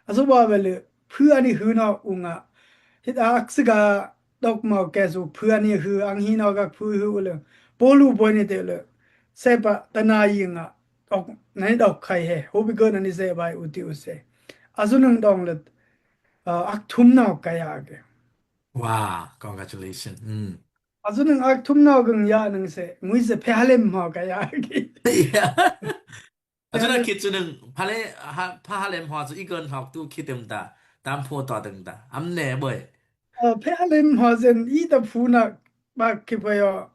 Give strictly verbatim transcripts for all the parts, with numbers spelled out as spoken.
A su ba bele, phu ani hu no unga. Hit a aksik a dok mau ke su phu ani hu, ang hi no gak phu hu le. Polu boi ni te le. Sepa tana yinga. Ok, nani dok khai he. Hobi go nani se bai uti use. A su nung dong le. Uh, ak thum no kaya ke. Wow, congratulations. Mm. A su nung ak thum no gung ya nung se. Ngui se phe halem mau kaya ke. Yeah. A su na khit su nung, phale, ha, pha halem ho su i gon hok tu khit tem ta, tam pho to tem ta. Am ne boi. Ơ, phe halem ho sen i ta phu na, ba ki boi yo.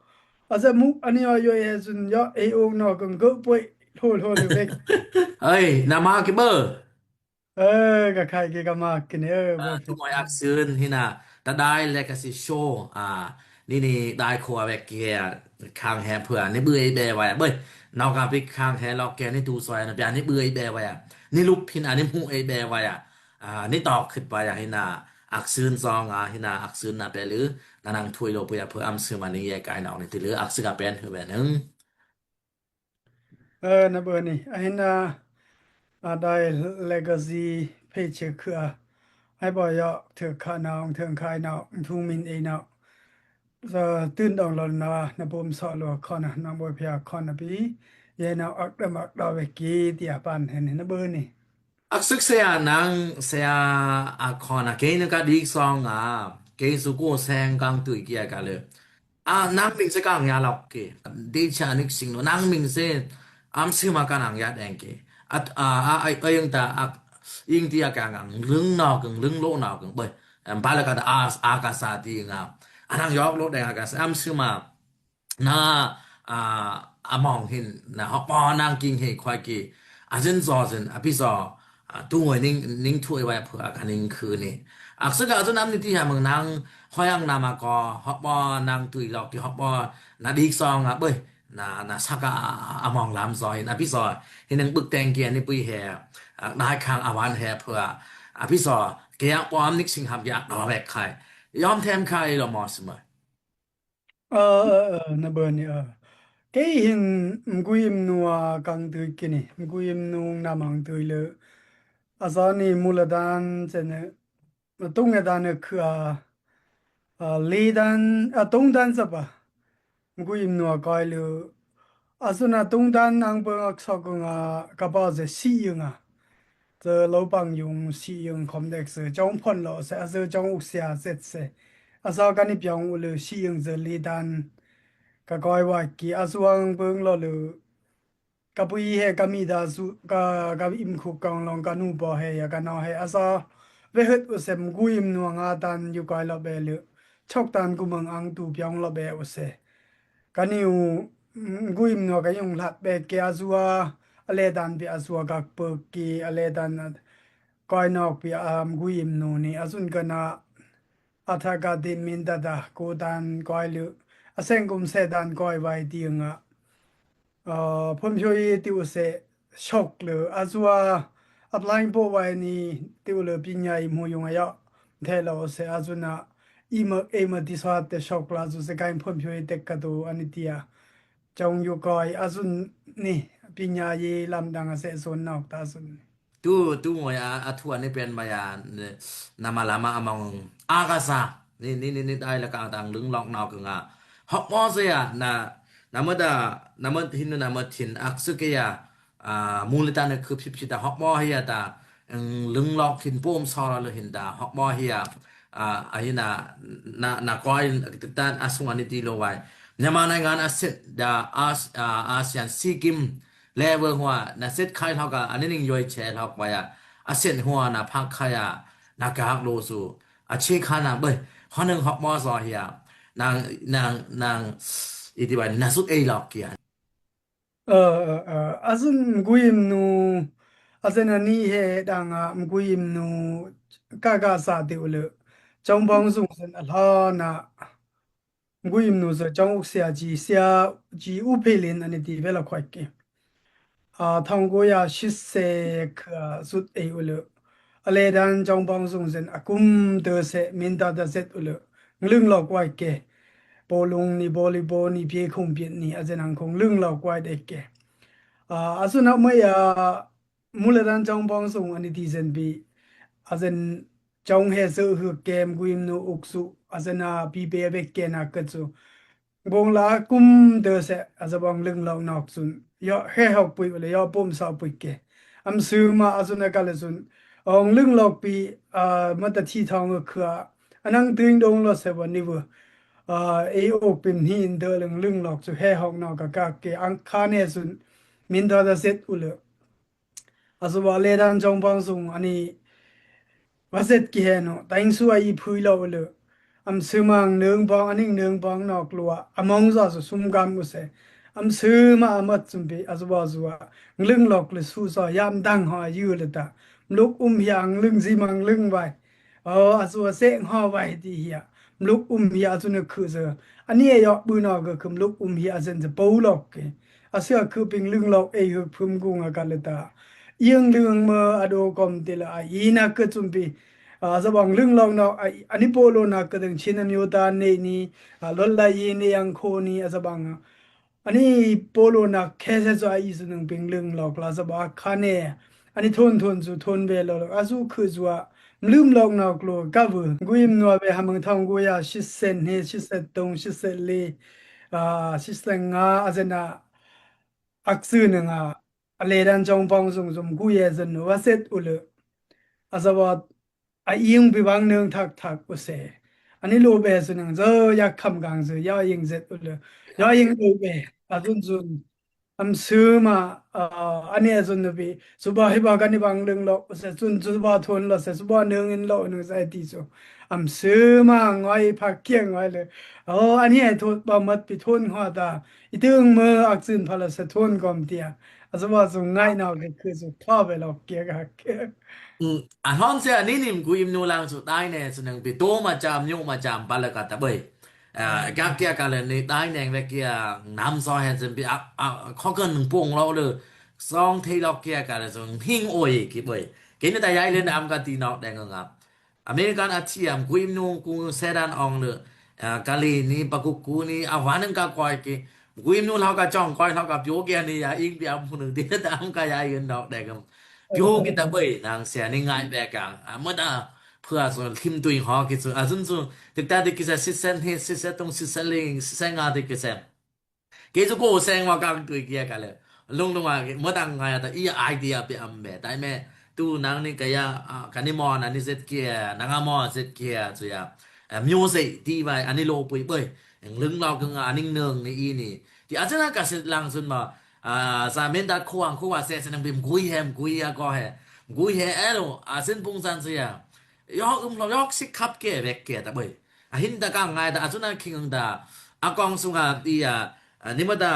A sa mu, ani yo yo e sun yo, e o no kong go boi, lo, lo, lo, bek. Ơi, na ma ki bơ. Ơ, ka khai ki ka ma ki ne, ơ, bơ. Tu ngoi ak sun, hina, ta dai legacy show, a, Ni ni dai khua wek kia khang he phua ni bui be waya bui. Nau ka pik khang he lok kia ni tu soi na pia ni bui be waya. Ni lup hin ani mu e be waya. A, ni tok khit waya hina ak sun song a hina ak sun na pe lu. Na nang thui lo puya phua am su ma ni ye kai nau ni ti lu ak su ka pen hu be nung. Ơ, na bơ ni, a hin a, a dai legacy phe che khua. Ai bơ yo, thơ kha nau, thơ khai nau, thu min e nau. Sa tun dong lo na, na bum so lo khon na, nang bơ phia khon na pi. Ye nau ak dam ak da we ki tia pan hen na bơ ni. Ak sik se a nang se a a khon a kei nu ka dik song a, kei su ko seng kang tui kia ka le. A, nang ming se kang ya lok ke. Di cha nik sing no, nang ming se, am su ma ka nang ya deng ke. At, a, a, a, a, yung ta, a, ing ti a kang ang, lung no kang, lung lo no kang, boi. Em, ba la ka ta a, a ka sa ti nga. A nang yok lo deng a ka sa, am su ma. Na, a, a mong hin, na hok po nang king he khoi ki. A zin zo zin, a pi zo, a, tu ngoi ning, ning thui wai phua ka ning khu ni. Ak sik a zun am ni ti ha mong nang, hoi ang na ma ko, hok po nang tui lok ki hok po, na dik song a boi, na, na sak a, a mong lam zo hin, a pi zo, hin nang buk teng ki a ni pui he, a, nai khang a wan he phua, a pi zo, ke yang po am nik sing ham ki ak do wek khai. Yom them khai lo mo si mo. Ơ, ơ, ơ, na bơ ni, ơ. Kei hin mgui mnu a kang tui kini, mgui mnu na mang tui le. A sa ni mula dan se ne, ma tung e dan e khua, a, li dan, a, tung dan sa pa. Mgui mnu a koi le. A su na tung dan nang bơ ak sok nga ka pa se si yung a. Zơ lo pang yung si yung khom dek se, chong phon lo se, a zơ chong uk sia zet se. A sa ka ni piong u le si yung zơ li dan. Ka koi wa ki, a su ang pung lo le. Ka pui he, ka mi da su, ka, ka im khuk kong long, ka nu po he, ya ka no he. A sa, ve hut u se mgui mnu a nga dan yu koi lo be le. Chok dan ku mang ang tu piong lo be u se. Ka ni u, mgui mnu a ka yung lat be ke a su a, a le dan pi a su a gak pek ki, a le dan a, koi nok pi a mgui mnu ni, a sun ka na, a tha ka di min da da, ko dan koi le, a seng kum se dan koi wai ti nga. Ơ, phun phiu i ti u se, shok le, a su a, a plang po wai ni, ti u le pinya i mu yung a yo, the lo se, a su na, i ma, e ma ti sa te shok la su se kain phun phiu i te ka tu, ani ti a. Chong yu koi, a su ni, pinya i lam dang a se sun nok ta su ni. Tu, tu ngoi a, a thu ani pen ma ya, ne, nama lama among a ka sa. Ni, ni, ni, ni dai la ka dang lung lok nau ka nga. Hok mo se ya, na, na ma da, na ma thin, na ma thin, ak su ke ya, a, mu le ta ne khup sip sip ta, hok mo he ya ta, ng lung lok hin pom sa la le hin ta, hok mo he ya, a, a hi na, na, na koi, ta a sung ani ti lo wai. Nama nai ngan a set da, a, a, ASEAN SEA Games, Level hua, na set khai lhok a, ani ning yoi che lhok wai a. A set hua na phak khai a, na gak lo su. A che kha na boi, hua nung hok mo so hia. Nang, nang, nang, i ti wai, na suk ei lok kia. Ơ, ơ, ơ, a sun mgui mnu, a sen ani he dang a mgui mnu, ka ka sa ti u le. Chong bong sung sen a lha na. Mgui mnu se chong uk sia ji sia ji u phe lin ani ti ve la khoi ke. A, thong ko ya shit se ka sut ei u le. A le dan chong bong sung sen a kum te se min ta ta set u le. Nglung lok wai ke. Polung ni, volleyball ni, pie khung pien ni, a sen ang khung lung lok wai de ke. A, a sun a ma ya Mula dan chong bong sung ani ti sen pi. a zen chong he sơ hư kem guim nu uk su, a zen a pi pe bek ke na ke su. Gong la kum de se, a za bang lưng lok nok sun. Yo he hok pui le, yo pum sa pui ke. Am su ma a sun a ka le sun. Ong lưng lok pi, a, ma ta thi thong khua. Anang tuing dong lo se wa ni wa. A, e ok pim hi in de lưng lưng lok su he hok nok ka ka ke ang kha ne sun. Min da da set u le. A su wa le dan chong pang sung ani wa set ki he no. Ta ing su a i phui lo le. Am su mang nương pang aning nương pang nok lua. A mong za su sum gam u se. Am su ma a mat sum pi a su wa su wa. Lưng lok le su sa yam dang ho a yu le ta. Mluk um hiang lưng zi mang lưng wai. Ơ, a su a se ngho wai ti hia. Mluk um hia a su ne khư sơ. Ani e yok bu no ke khum mluk um hia a sen se pou lok ke. A su a khư ping lưng lok e huk phum gung a ka le ta. Ieng lưng mơ a do kom ti la a i na ke chum pi. A sa bang lưng lok no a, ani po lo na ke deng chin am yo ta ne ni. A lol la i ne yang kho ni a sa bang. Ani polo na kese so a i su nung ping lưng lok la sa ba kha ne. Ani thon thon su thon ve lo lok. A su khư su a. Mlum lok nok lo ka vu. Guim nua ve ha mung thong gu ya shi sen he, shi sen tung, shi sen li. A, shi sen nga, a sen a. Ak su nung a. A le dan chong pong sung sum gu ye sen nu. Wa set u le. A sa ba a ing bi bang nung thak thak u se. Ani lo be su nung zo ya kham gang su ya ing zet u le. Ya ing lo be. A sun sun. Am su ma, a, ani a sun nu bi. Su ba hi ba ka ni bang lưng lo u se. Sun su ba thon lo se. Su ba nung in lo nung sa ti su. Am su ma ngoi pha kiang ngoi le. O, ani a thon ba mat pi thon ngoi ta. I tung mơ ak sun pha lo se thon kom tia. A su ba su ngai nau ke khư su kha be lo kia ka ke. อืม အဟွန်စဲအနံၤန့ၣ် မကွံာ်မနုၤလၢ် စူးတၢ်နဲ စနၢၤပံၤတိမၤစၢ် မျိးမၤစၢ် ပာ်လၢကတၢၢ်ဘၣ်. အဲ ကကဲကလဲၣ်န့ၣ် တၢ်နဲဝဲကဲ နမ်စီဟဲစံးပံၤ အ အ ခီကနံၣ်ပူၤလီၤလၢ စီၤထံလီၤကဲကလဲၣ် စူးဟံၣ်အိၣ်အံၤက့ၤဘၣ်. ကဲန့ၣ်တၢ်ယါအံၤလၢနအံၤကတံၢ်နီၣ်ဒဲးငါ အမေရိကန်အထံၣ် မကွံာ်မနုၤ ကူစဲဒၣ်အီၤလၢ ကလံၤန့ၣ် ပကူကူန့ၣ် အဝၤန့ၣ်ကကွၢ်က့ၤ မကွံာ်မနုၤ လီၤကကွၢ်ကွၢ် လီၤကပျိက့ၤန့ၣ် ယၤအံၤ ပျီမနုၤ ဒ်တၢ်အံၤကယါအံၤနီၣ်ဒဲးက ပျိက့ၤတၢ်ဘၣ် နစဲန့ၣ် ငါဘဲက အမတၤ ဖုအစူး ထံၣ်တွံၢ်ဟီၣ်က့ၤစူး အစူးစူး တကတၢၢ်တက့ၤစဲ စံးစဲန့ၣ် စံးစဲတုံး စံးစဲလံၤ စံးစဲငါတက့ၤစဲ က့ၤစူးကိးစဲ ဝဲကကွံာ်က့ၤကလဲၣ် လူင်းလူင်းဝဲ မတၤငါယၤတၢ်အံၤ idea ပအံၤဘဲ တၢ်အံၤမ့ၢ် တူၢ်နၤန့ၣ်ကယၤ ကန့ၣ်မီၢ်နၤန့ၣ်စ့ၢ်ကီး နၤငါမီၢ်စ့ၢ်ကီး စူးယၤ မျိုးစိတ် ဒ်ဝဲ အန့ၣ်လိာ်ပှ့ၤဘၣ် လူင်းလီၤက့ၤ အနံၣ်နၢၤန့ၣ်အံၤန့ၣ် ဒ်အစနၢ်ကစ့ၢ်လၢ်စူးမး စးမ့ၢ်တၢ်ခိၣ်အံၤ ခိၣ်ဝဲစဲးစဲးန့ၣ် ပမကွံာ်ဟဲ မကွံာ်အကီၢ်ဟဲ မကွံာ်ဟဲအဲၣ်လိာ် အစ့ၢ်ပူၤစၢ်စူးယၤ ယီၤအုမ်လီၤ ယီၤစံးခပ်ကဲဝဲကဲတၢ်ဘၣ် အဟံၣ်တၢ်ကငါတၢ် အစူးနၢ်ခံဂၤတၢ် အကီၢ်စူးဂၤဒ်ယၤ န့ၣ်မတၤ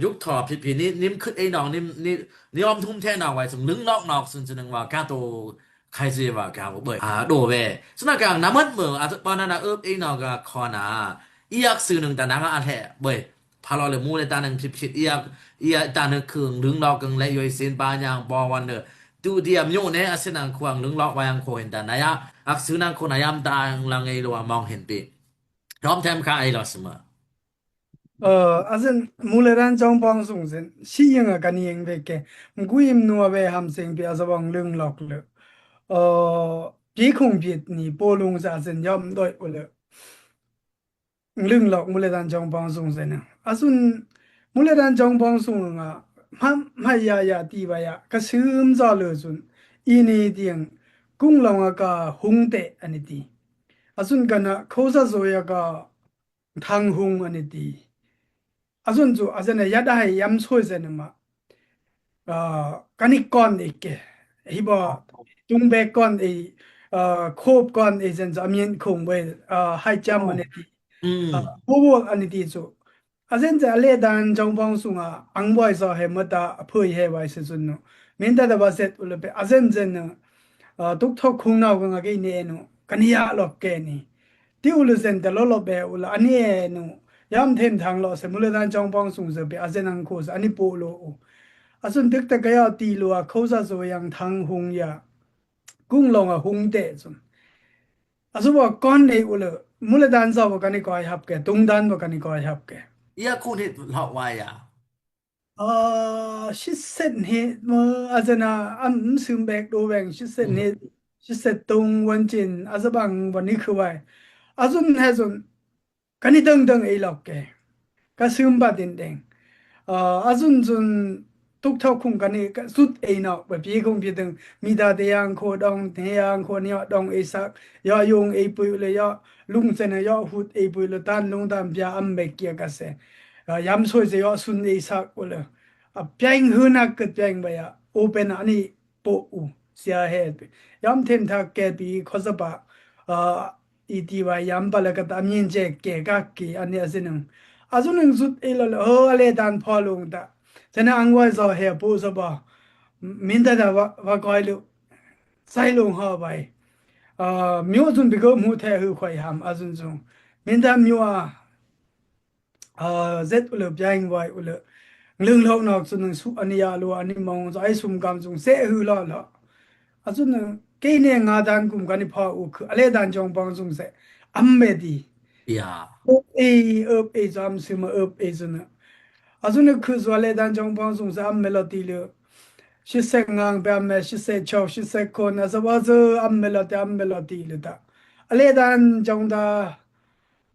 ယုၢ်ထီၣ်ဖံးဖံးန့ၣ် န့ၣ်မခူၣ်အဲၣ်နီၣ် န့ၣ် န့ၣ် န့ၣ်အီၣ်မထုမ်ထဲနီၣ်ဝဲ စူးလူင်းလီၤနီၣ် စူးစူးနငါကတိၤ ခဲစ့ၢ်ဝဲကဘၣ် အဒိၣ်ဝဲ စူးနၢ်ကငါ နမ့ၢ်မုာ် အပှၤနၤနၤအၢၣ်အ့ၣ်နီၣ်ဂၤခီနၤ အံၤအကစုနုၢ်တၢ်နၤငါအဟဲဘၣ် ဖးလီၤလၢမူလၢတၢ်နုၢ်ဖံးဖံး အံၤ အံၤတၢ်နုၢ်ခုၣ်လူင်းလီၤက့ၤလဲၤ ယွၤအံၤစ့ၢ်ပာ်ညါ ဘီဝဲနုၢ် ဒုးဒ်အမျိးန့ၣ် အစ့ၢ်နၤခွါလူင်းလီၤ ဝဲယၤခိၣ်ဟ့ၣ်တၢ်နၤယၤ အကစုနၤခိၣ်နၤယၤမတၤလၢငယ်လီၤ အမီၢ်ဟ့ၣ်ပ့ၤ ဒီးထဲမခါအံၤလီၤစမး အစ့ၢ် မူလၢတၢ်ကၠီပှၤစုစ့ၢ် စံးယံၤအကနံၤယံၤဘဲကဲ မကွံာ်မနုၤအဝဲဟံးစ့ၢ်ပ့ၤ အစ့ၢ်ဘၣ်လူင်းလီၤလၢ ပျ့ၤခုၣ်ပျ့ၤနံၤ ပိာ်လူင်းစ့ၢ် အစ့ၢ်ယွၤမဒွဲၣ်အိၣ်လၢ လူင်းလီၤ မူလၢတၢ်ကၠီပှၤစုစ့ၢ်န့ၣ် အစ့ၢ် မူလၢတၢ်ကၠီပှၤစုဂၤ မဟါယၤယၤတံၢ်ဘၣ်ယၤ ကဆူမစီလၢစ့ၢ် အံၤန့ၣ်တံၢ် ကုန်းလောင်အက ဟုံးတဲ အန့ၣ်တံၢ် အစ့ၢ်ကနၣ် ခိစၢ်စိယက ထၢင်ဟုံး အန့ၣ်တံၢ် အစ့ၢ်စူး အစ့ၢ်န့ၣ် ယဒၣ်ဟဲယမ်ဆိၣ်စ့ၢ်န့ၣ်မး ကန့ၣ်ကွၢ်အံၤကဲ ဟံၣ်ဘီ တုံးဘဲကွၢ်အံၤ ခိးကွၢ်အံၤစ့ၢ်စူး အမံၤခုံဘဲ ဟဲကၠီမ့ၢ်န့ၣ်တံၢ် ဘိဘိအန့ၣ်တံၢ်စူး အစ့ၢ်စ့ၢ် အလဲၤတၢ်ကၠီပှၤစုဂၤ အင်ဝဲစီဟဲမတၤ အဖုယဟဲဝဲစ့ၢ်စူးနုၢ် မ့ၢ်တၢ်တဘၣ်စ့ၢ်အိၣ်လၢပှဲၤ အစ့ၢ်စ့ၢ်နုၢ် တုကထိခုနဝ်ကငါက့ၤန့ၣ်နုၢ် ကနံၤယၤလီၤကဲန့ၣ် တံၢ်အိၣ်လၢစ့ၢ်တလီၢ်လီၢ်ဘဲအိၣ်လၢ အန့ၣ်နုၢ် ယမ်ထဲမထၢင်လီၤစ့ၢ် မူလၢတၢ်ကၠီပှၤစုစ့ၢ်ပှဲၤ အစ့ၢ်နၢ်ခိၣ်စ့ၢ် အန့ၣ်ပိာ်လိာ်အိၣ် အစ့ၢ်တုၤတကယၤတံၢ်လိာ် အခိစၢ်စိယၤ ထၢင်ဟုံးယၤ ကုန်းလောင်အဟုံးတဲစ့ၢ် အစ့ၢ်ဘၣ်ကွၢ်အံၤအိၣ်လၢ မူလၢတၢ်ကၠီပှၤ ကန့ၣ်ကွၢ်ဟပ်ကဲ တုံးတၢ်ပှၤ ကန့ၣ်ကွၢ်ဟပ်ကဲ ယၤခိၣ်န့ၣ်လီၤဝဲယၤ ရှစ်ဆယ့်နှစ် မ့ၢ် အစ့ၢ်နၤ အမ့ၢ်စုဘဲကဒိဝဲ ရှစ်ဆယ့်နှစ် ရှစ်ဆယ့် Sitset tung won chin, a sa bang won ni khư wai. A sun he sun, kani dang dang ei lok ke. Ka sum ba din deng. A, a sun sun, tuk thok khung kani ka sut ei nok, ba pi khung pi dang, mi da de yang kho dong, te yang kho ni dong ei sak, yo yung ei pui le yo, lung chen yo hut ei pui le tan lung dam pia am be kia ka se. A, yam soi se yo sun ei sak u le. A piang hu nak ke piang ba ya, open ani po u sia he pi. Yam them thak ke pi kho sa pa, a, i ti wai yam pa le ka ta min je ke ka ki ani a sin nung. A sun nung sut ei lo le, ho a le dan pho lung ta. Chen ang wai so he po sa pa. Min ta da wa, wa koi lu. Sai lung ho wai. A, myo sun bi ko mu the hu khoi ham a sun sun. Min ta myo a. A, zet u le, piang wai u le. Nglung lok nok sun nung su ani ya lu ani mong, so ai sum kam sun se hu lo lo. A sun nung, kei ne nga dan kum kani pha u khư, a le dan jong pang sun se. Am me di. Ya. Ep ei, ep ei, jam sum ep ei sun nung. A sun nung khư so a le dan jong pang sun se am me lo ti le. Sitset ngang pe am me, sitset chok, sitset kon, a sa wa so am me lo ti, am me lo ti le ta. A le dan jong da.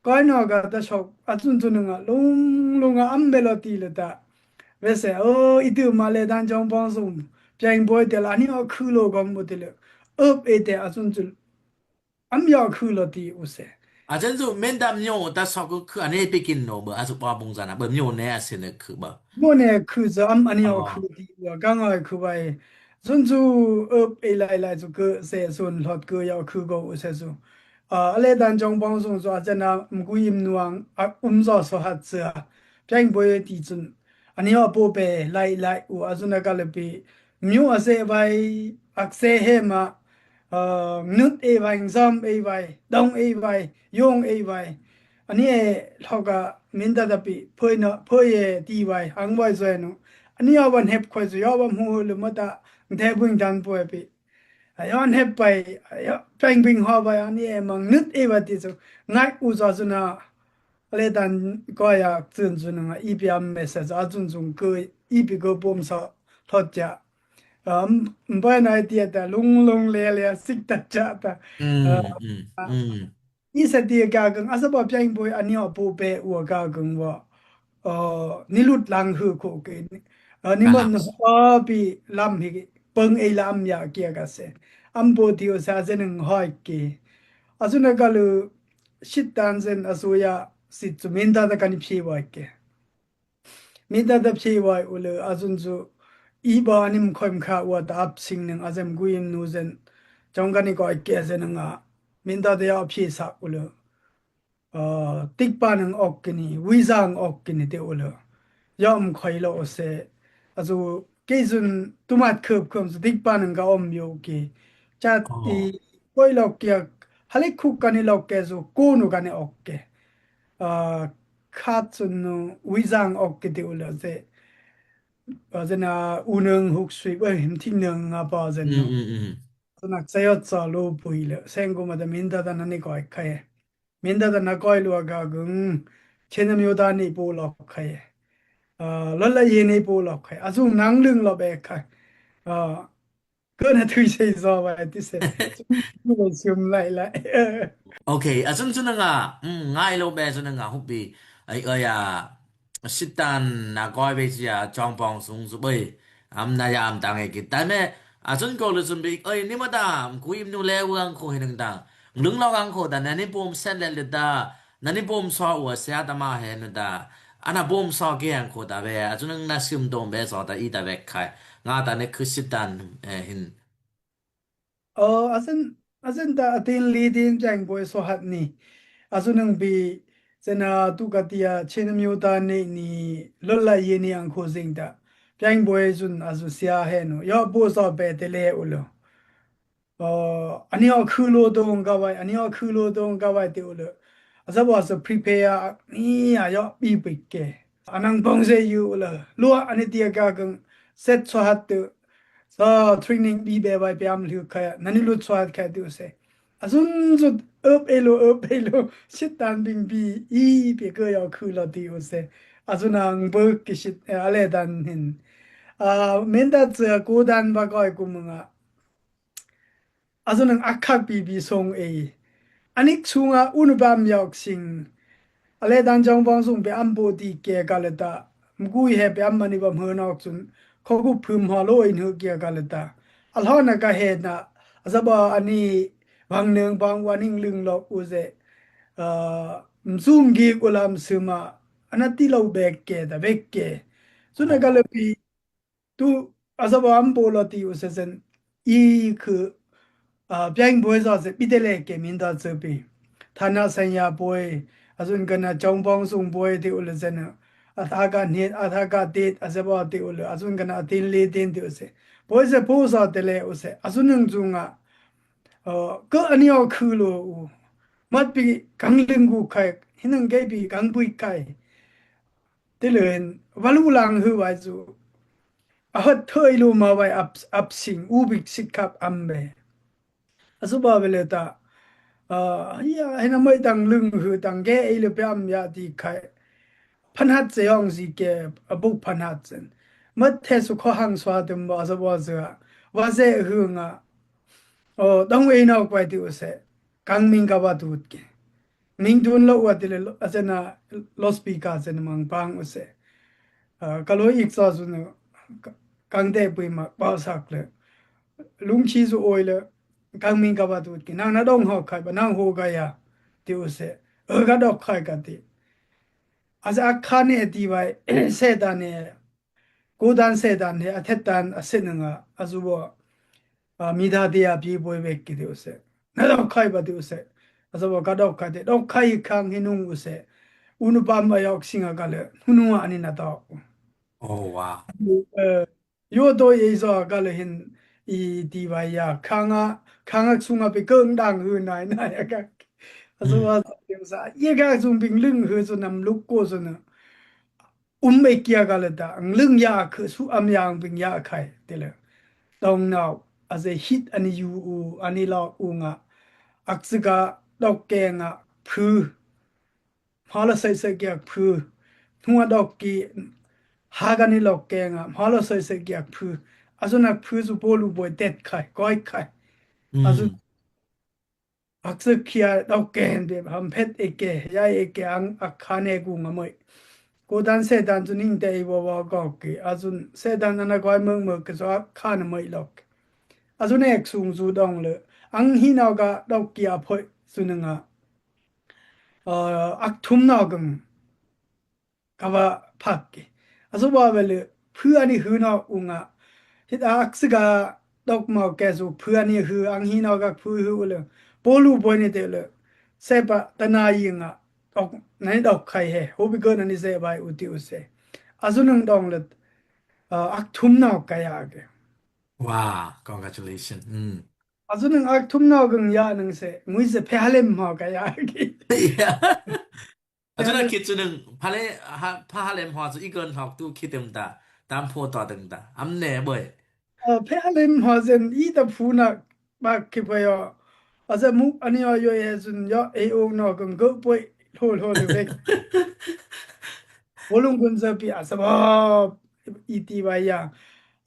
Koi no ka ta sok, a sun sun nga, lung, lung a am me lo ti le ta. Ve se, o, i tu ma le dan jong pang sun, piang boi te la, ani o khư lo gom bo te le. Ep ei te a sun sun. Am yo khư lo ti u se. A sun sun, men dam nyo, ta sok khư, ani pe kin no, ba, a sun pa bung zan a, ba, myo ne a se ne khư ba. Myo ne khư sa, am ani o khư ti u, ka ngoi khư bai. Sun sun, ep ei lai lai sun khư, se sun, lot khư yo khư go u se sun. A, a le dan jong pang sun so a chen a, mgui im nuang, a um so so hat se a. Piang boi ti sun. Ani o po pe, lai lai u, a sun a ka le pi. Myo a se wai, ak se he ma. A, nut ei wai, zam ei wai, dong ei wai, yong ei wai. Ani e lok a, min ta ta pi, phoi no, phoi e ti wai, ang wai so e no. Ani o wan hep khoi so, yo wan hu le ma ta, ngte buing dan po e pi. A yon hep pai, a yo peng bing ho pai, ani e mang nut e ba ti so. Ngai u so so na, a le dan ko ya sun sun nga, i pi am me se so, a sun sun ko, i pi ko pom so, thot ja. Am, mbai na ti ta, lung lung le le, sik ta ja ta. Mm, A, mm, a, mm. I sa ti ka keng, a sa ba piang boi, ani o po pe u ka keng wa. A, ni lut lang hu ko ke. A, ni mon Aha. ho pi lam hi, peng ei lam ya kia ka se. Am po ti o sa se neng hoi ke. A su na ka lu, sit dan sen a su ya, sit su min ta ta ka ni phi wa ke. Min ta ta phi wai u le, a sun su, i ba ani mkhoi mkha wa ta ap sing neng a sem gui nu sen. Chong ka ni ko ke sen nga. Min ta ta ya phi sa u le. A, tik pa neng ok kini, wi zang ok kini te u le. Ya mkhoi lo o se. A su, ke sun tumat khup khum su tik pa neng ka om yo ke. Chat ti, Oh. koi lo ke, halik khuk ka ni lo ke su, ku nu ka ni ok ke. A, khat sun nu, wi zang ok ke te u le se. A, sen a, u neng huk sui, wi, him ti neng a pa sen Mm, nu. mm, mm. Sen a, sa yo sa lo pui le. Sen ku ma ta min ta ta na ni koi khai. Min ta ta na koi lu a ka gung. Chen nam yo ta ni po lo khai. A, lo la ye ni po lo khai. A su nang lung lo be khai. A, Kena tui sei so wai ti se. Sum lai lai. Okay, a sun sun nga, mm, ngai lo be sun nga hupi. Ai, ai, a, sit dan na koi be sia chong pong sung su boi. Am na ya am tang e ki. Ta me, a sun ko lo sun bi, ai, ni ma ta, ku im nu le wang ko hinang ta. Lung lo wang ko ta, na ni pom sen le le ta. Na ni bom so wa sia ta ma he nu ta. Ana bom so ke ang ko ta be. A chu nang na sim dom be so ta i ta be khai. Nga ta ne khu sit dan, eh, hin. O, a sen, a sen ta a tin li tin chang boi so hat ni. A chu nang bi, sen a tu ka tia chen mi u ta ni ni lo la ye ni ang ko zing ta. Piang boi sun a chu sia he nu. Yo bo so be te le u lo. Ơ, ani o khu lo dong ka wai, ani o khu lo dong ka wai te u le. A sa bo a sa prepare ni a yo bi pik ke. Anang bong se yu u le. Lua ani tia ka keng set so hat te. Sa training bi be wai pe am lu ka. Nani lut so hat ka te u se. A sun sut up e lo, up e lo. Sit dan bing bi i pe ke yo khu lo te u se. A sun ang bo ke sit, eh, a le dan hin. A, men da tse ko dan ba koi ku mung a. Azunang akhak pipi song ei. Anik sunga unu pam yok sing. Ale dan jong bong sung pe am bo ti ke ka le ta. Mgui he pe am mani pam he nok sun. Ko gu phum ho lo in hu ke ka le ta. Alhona ka he na. Azaba ani bang neng bang waning ling lok u ze. Ah, msung gi ulam suma. Ana ti lo bek ke ta bek ke. Suna ka le pi. Tu, azaba am bo lo ti u se sen, i khu, ah, piang boi za se, pi te le ke min da ze pi. Thana sanya boi, azun kana chong bong sung boi ti u le sen, a tha ka nit, a tha ka tit, azaba ti u le, azun kana a tin li tin ti u se. Boi se po za te le u se, azun nung zung a, ah, ke ani o khu lo u. Mat pi kang ling gu khai, hinang ke pi kang bui khai. Ti le hin, valu lang hu vai zu. A hot thoi lu ma vai ap, ap sing, u bik sik kap am be. A su ba ve le ta. A, ya, hena mai tang lung hu tang ge ei le pe am ya ti khai. Phan hat se ong si ke, a buk phan hat sen. Mat the su kho hang swa tum ba sa ba sa. Wa se hu nga. O, dong ei nok pai ti u se. Kang ming ka ba tut ke. Ming tun lo wa ti le lo, a sen a lo speaker sen mang pang u se. A, ka lo ik sa su no. Ka, kang te pui ma, ba sak le. Lung chi su oi le. Kang ming ka ba tut ke. Nang na dong ho khai ba, nang ho ga ya. Ti u se. Ö ka dok khai ka ti. A se a kha ne ti bai. Se ta ne. Ko dan se dan he, a thet dan a se nung a, a zu bo, a, mi da de a pi boi bek ki de u se. Na dok khai ba de u se. A zu bo ka dok khai de, dok khai khang hi nung u se. Unu pam a yok sing a ka le, hunu a ani na dok. Oh, wow. Eh, yo to ye zo a ka le hin i ti ba ya, khang a, khang a sung a pi keng dang hu nai nai a ka. A zu bo a sa, ye ka sung ping lung hu su nam luk ko su na. Um e kia ka le ta, ang lung ya khu su am yang ping ya khai, ti le. Tong nau, a ze hit ani yu u, ani lo u nga. Ak sika dok ke nga phu. Mha lo sai sai kia phu. Hua dok ki, ha ka ni lo ke nga, mha lo sai sai kia phu. A su na phu su po lu boi tet khai, koi khai. A su Ak sik kia dok ke hen de, ham phet e ke, ya e ke ang ak kha ne gu nga moi. Ko dan se dan su ning te i bo bo gok ki, a sun se dan ana goi meng meng ke su ak kha na moi lok. A sun ek sung su dong le, ang hi nau ka dok ki a phoi su nung a. A, ak thum nau keng. Ka ba phak ki. A su ba be le, phu ani hu nau u nga. Hit a ak sika dok mau ke su, phu ani hu, ang hi nau ka phu hu u le. Po lu boi ni te le. Se pa ta na yi nga. Dok, nani dok khai he. Ho bi ko nani se bai u ti u se. A su nung dong le. A, ak thum nau ka ya ke. Wow, congratulations. Mm. A su nung ak thum nau keng ya nung se. Ngui se phe ha lem mau ka ya ke. Yeah. A chu na khit chu nung, pha le, ha, pha ha lem haw chu i kon hok tu khit tem ta, tam pho to teng ta, am ne boi. Ơ, phe ha lem haw zen i ta phu na, ba ki poi yo. A zen mu, ani yo yo e zun yo, e o no kon go poi, lo lo le bek. Bo lung kun za pi a sa ba, i ti ba ya.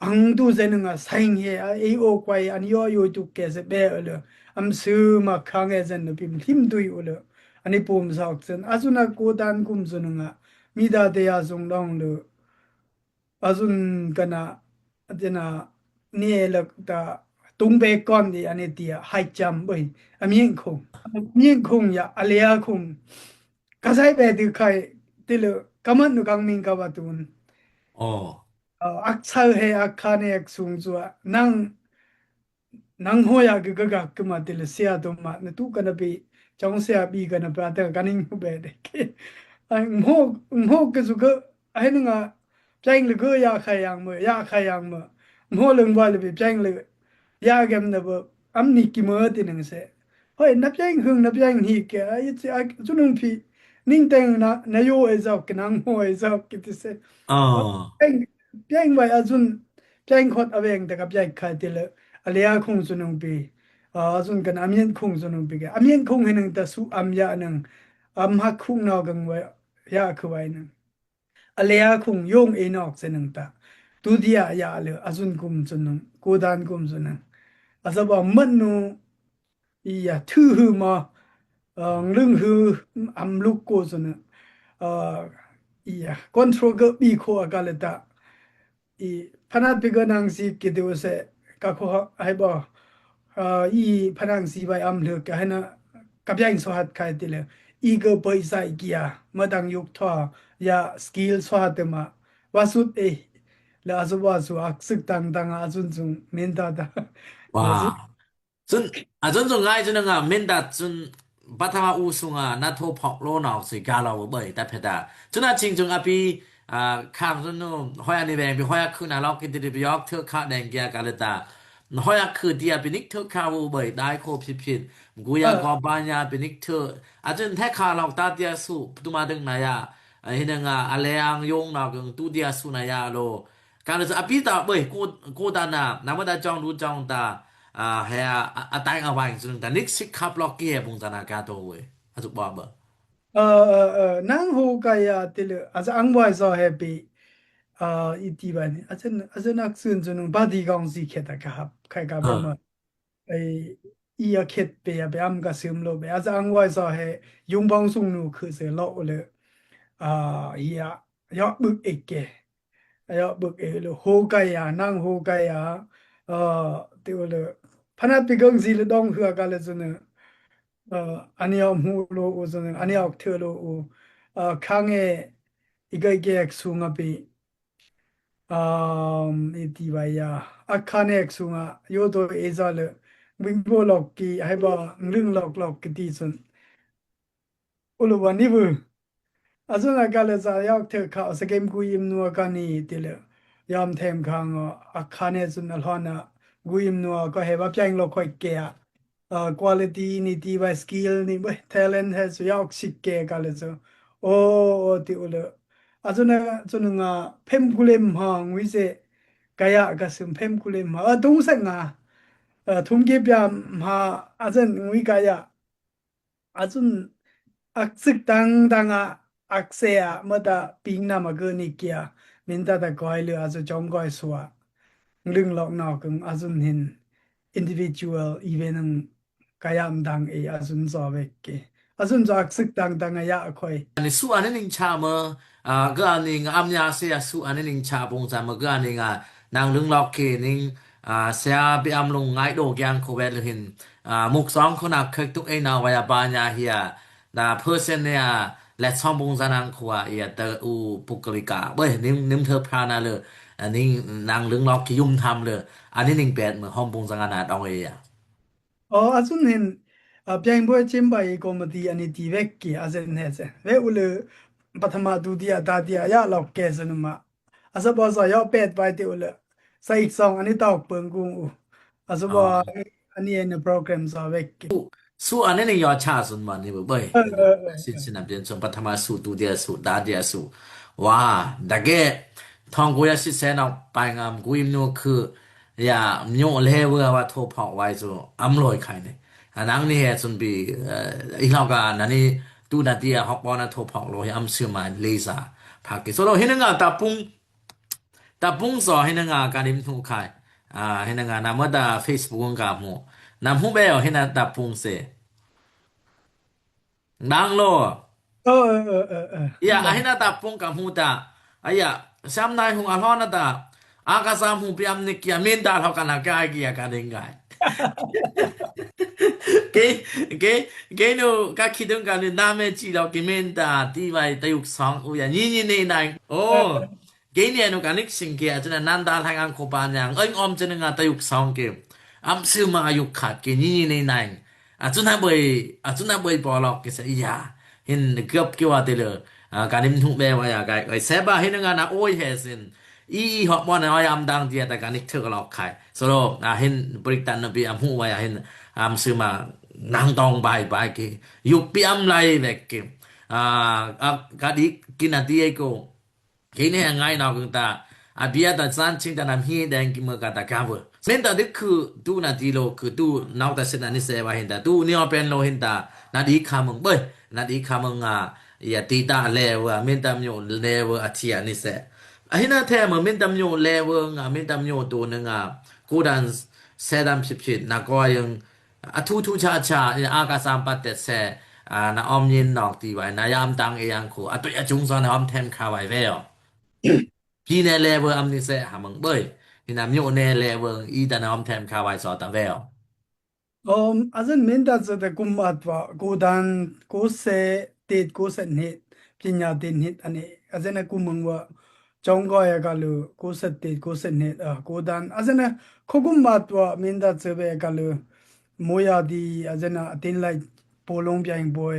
Ang tu zen nga saing he, a, e o kwai, an yo yo tuk ke se be le, am su ma khang e zen no pim him tui u le, ani pum sa ok zen, a zun a ko dan kum zun nga, mi da te a zung dong le, a zun kana, a zun a, ni e le ta, tung be kon di, ani ti a, hai cham boi, a mien khung, a mien khung ya, a le a khung, Ka sai be ti khai, ti le, ka man nu kang ming ka ba tun. Oh. Ơ, ak sau he, ak kha ne, ak sung zua. Nang, nang ho ya ke ke gak ke ma ti le sia to ma, na tu ka na bi, chong sia bi ka na ba ta ka ning be de ke. Ai, mho, mho ke su ke, ai, nung a, Piang le go ya khai yang mo, ya khai yang mo. Mho leng ba le bi piang le ya gem na bo. Am ni ki mo ti neng se. Hoi, na piang hung, na piang hi ke, a, i ti, a, chu nung pi. Ning teng na, na yo e zau ke, nang mo e zau ke ti se. Ah. Piang, piang bai a zun, piang khot a veng ta ka piang khai ti le. A le a khung chu nung pi. A, a zun kan a mien khung chu nung pi ke. A mien khung he neng ta su am ya neng. Am ha khung na gang bai ya khu bai neng. A le a khung yong e nok se nang ta. Tu dia ya le a zun kum zun nang, ko dan kum zun nang. A sa ba mat nu iya, thøhø ma, a, ngløng hø, am luk ko sone, a, iya, control gø bi ko a ka le ta. I, phanat pi gø nang si ki diu se, ka ko ha, hai ba, a, i phanang si bai am luk ka hena, ka biang so hat kai ti le. I gø pai sai kia, ma dang yuk thoa, ya skill so hat ma. Wa sut e, la asu wa su ak sik tang tang a sun sung, min ta ta. Wa. Sun, a sun sung ngai sun nga, min ta sun, pathama u sung a, na tho phok lo na, si ga lo bai, ta phe ta. Sun a ching sung a pi, a, khang sun nu, hoi a ni beng, pi hoi a khun a lok ki ti pi yok thø kha deng kia ka le ta. Hoi a khun ti a pi nik thø kha wu bai, dai ko phit phit. Gu ya ko ba nya pi nik thø. A sun the kha lok ta ti a su, tu ma deng na ya. A, hin nga, a le ang yong na keng tu ti a su na ya lo. Ka le sa a pi ta bai, ko, ko ta na, na ma ta chong du chong ta, a, he a, a, a tai a wang sun ta nik sik khap lok ki he bung ta na ka to we. A su ba ba. Ơ, ơ, ơ, nang ho ka ya ti le, a sa ang wai so he pi, a, i ti ba ni, a sen, a sen ak sun sun ba ti gong si khe ta ka hap, khai ka ba ma. Ai, i a khet pe a pe am ka sum lo pe. A sa ang wai so he, yung bong sung nu khu se lo le. A, i a, yo buk ek ke. Yo buk ek le, ho ka ya, nang ho ka ya. A, ti o le. Phanat pi gong si le dong hua ka le sune. A, ani om hu lo u sune, ani ok thø lo u. A, khang e, i ga i ke ek sung a pi. Um, i ti ba ya. A khanek sung a, yo to e za le. Bing bo lok ki, hai ba, nglung lok lok ki ti sun. U lo wa ni bu. A sun a ka le sa, yok the kha, sa kem gu im nua ka ni ti le. Yam them khang a, a khane sun a lhon a, gu im nua ka he ba piang lok khoi ke a. A, quality ni ti bai skill ni bai talent he su yok sik ke ka le su. O, o ti u le. A su na, su na nga phem kulem ha ngui se kaya ka sum phem kulem ha. A, tung se nga. A, thum ki piam ha, a sen ngui kaya. A sun ak sik tang tang a ak se a ma ta ping na ma gø ni kia. Min ta ta koi le a su chong koi sua. Nglung lok nok keng a sun hin individual event ang kayam dang e a sun so vek ke. A sun so ak sik tang tang a ya khoi. Ani su ani ning cha ma, a, gø ani nga am ya se a su ani ning cha bung cha ma gø ani nga nang lung lok ke ning, a, se a bi am lung ngai do gyang ko vet lu hin, a, muk song ko na khek tuk e na wa ya ba nya hia. Na person ne a let song bung cha nang ko a ya ta u pukalika. Bai nim, nim thơ phra na le, a, ning nang lung lok ki yum tham le. Ani ning bet ma hom bung cha na dong e ya. O, a sun hin, a, piang boi chim bai komiti ani ti vek ki a sen he se. Ve u le pathama dutiya tatiya ya lok ke sen ma. A sa bo sa yo pet bai ti u le. Sa ik song ani tok peng kung u. A sa bo ani en program sa vek ki. Su, su ani ning yo cha sun ma ni bai. Bai. Bai, bai, bai. Sin sin am tien sun pathama su dutiya su tatiya su. Wa, da ge. Thong ku ya si sen ok pai ngam ku im nu khu. Ya, myo le wơ wa tho phok wai su, am loi khai ne. A nang ni he sun bi, eh, i lau ka na ni tu na ti a hok bo na tho phok lo he am su ma le sa. Phak ki so lo he na nga ta pung, ta pung so he na nga ka lim thu khai. A, he na nga na ma ta Facebook ka mu. Na mu be o he na ta pung se. Nang lo. Ơ, ơ, ơ, ơ, ơ. Iya, a hina ta pung ka mu ta. Aya, sam nai hung a lhona ta. A ka sam hung piam ni kia min ta lhok ka na kai kia ka ding kai. Ke, ke, ke nu ka khidung ka ni na me chi lo ki min ta ti vai ta yuk song u ya ni ni ni nai. O. Ơ. Kei ni anu ka nik sing ke a chuna nan dal hang ang ko pa nyang. Ơi om chuna nga ta yuk song ke. Am su ma a yuk khat ke ni ni nei nang. A chuna bơi, a chuna bơi bo lok ke sa iya. Hin gap ke wa te le. A, ka nim thu be wa ya kai. Ơi se ba hin nga na oi he sin. I, i hok mo na oi am dang dia ta ka nik thuk lok khai. So lo, a hin break tan na bi am hu wa ya hin. Am su ma nang tong bai bai ke. Yuk pi am lai vek ke. A, a, ka dik kin a ti e ko. Kei ne a ngai nau kung ta, a bia ta san ching ta nam hi deng ki mơ ka ta ka vơ. Min ta dik khu tu na ti lo khu tu nau ta sit na ni se wa hin ta tu ni o pen lo hin ta na di kha mung bơi, na di kha mung a, ya ti ta le vơ, min ta myo le vơ a ti a ni se. A hin na the mơ min ta myo le vơ nga, min ta myo tu ne nga, ku dan se dam sip sip na ko yung, အထူးထူးခြားခြား အကစားပတ်သက်စဲ အာ နအီၣ်မ့ၢ်နီၢ်တီဝဲ နယမ်တၢင်းအယံၤခု အသွံၣ်အစုံစၢ် နအီၣ်ထဲမ်ခါဝဲဝဲဢေၣ် ပြည်နယ် level အမနုၤစဲ ဟမုၢ်ဘၢၣ် ဟံးနၤ မြို့နယ် level အံၤ တၢ်နအီၣ်ထဲမ်ခါဝဲစၢ်တဝဲဢေၣ် အၢ အစ့ၣ်မ့ၢ်တၢ်စဲးတကုမ်အတ်ဝဲ ကိုးတန်း ကိုးဆယ့်တစ် ကိုးဆယ့်နှစ် ပညာသင်နှစ် အန့ၣ် အစ့ၣ်နကုမ်မုၢ်ဝဲ ကျောင်းကားယကလုာ် ကိုးဆယ့်တစ် ကိုးဆယ့်နှစ် အၢ ကိုးတန်း အစ့ၣ်န ခိၣ်ကုမ်အတ်ဝဲ မ့ၢ်တၢ်စဲးဘဲကလုာ် မိုးရာသီ အစ့ၣ်န အသင်လိုက် ဘောလုံးပြိုင်ပွဲ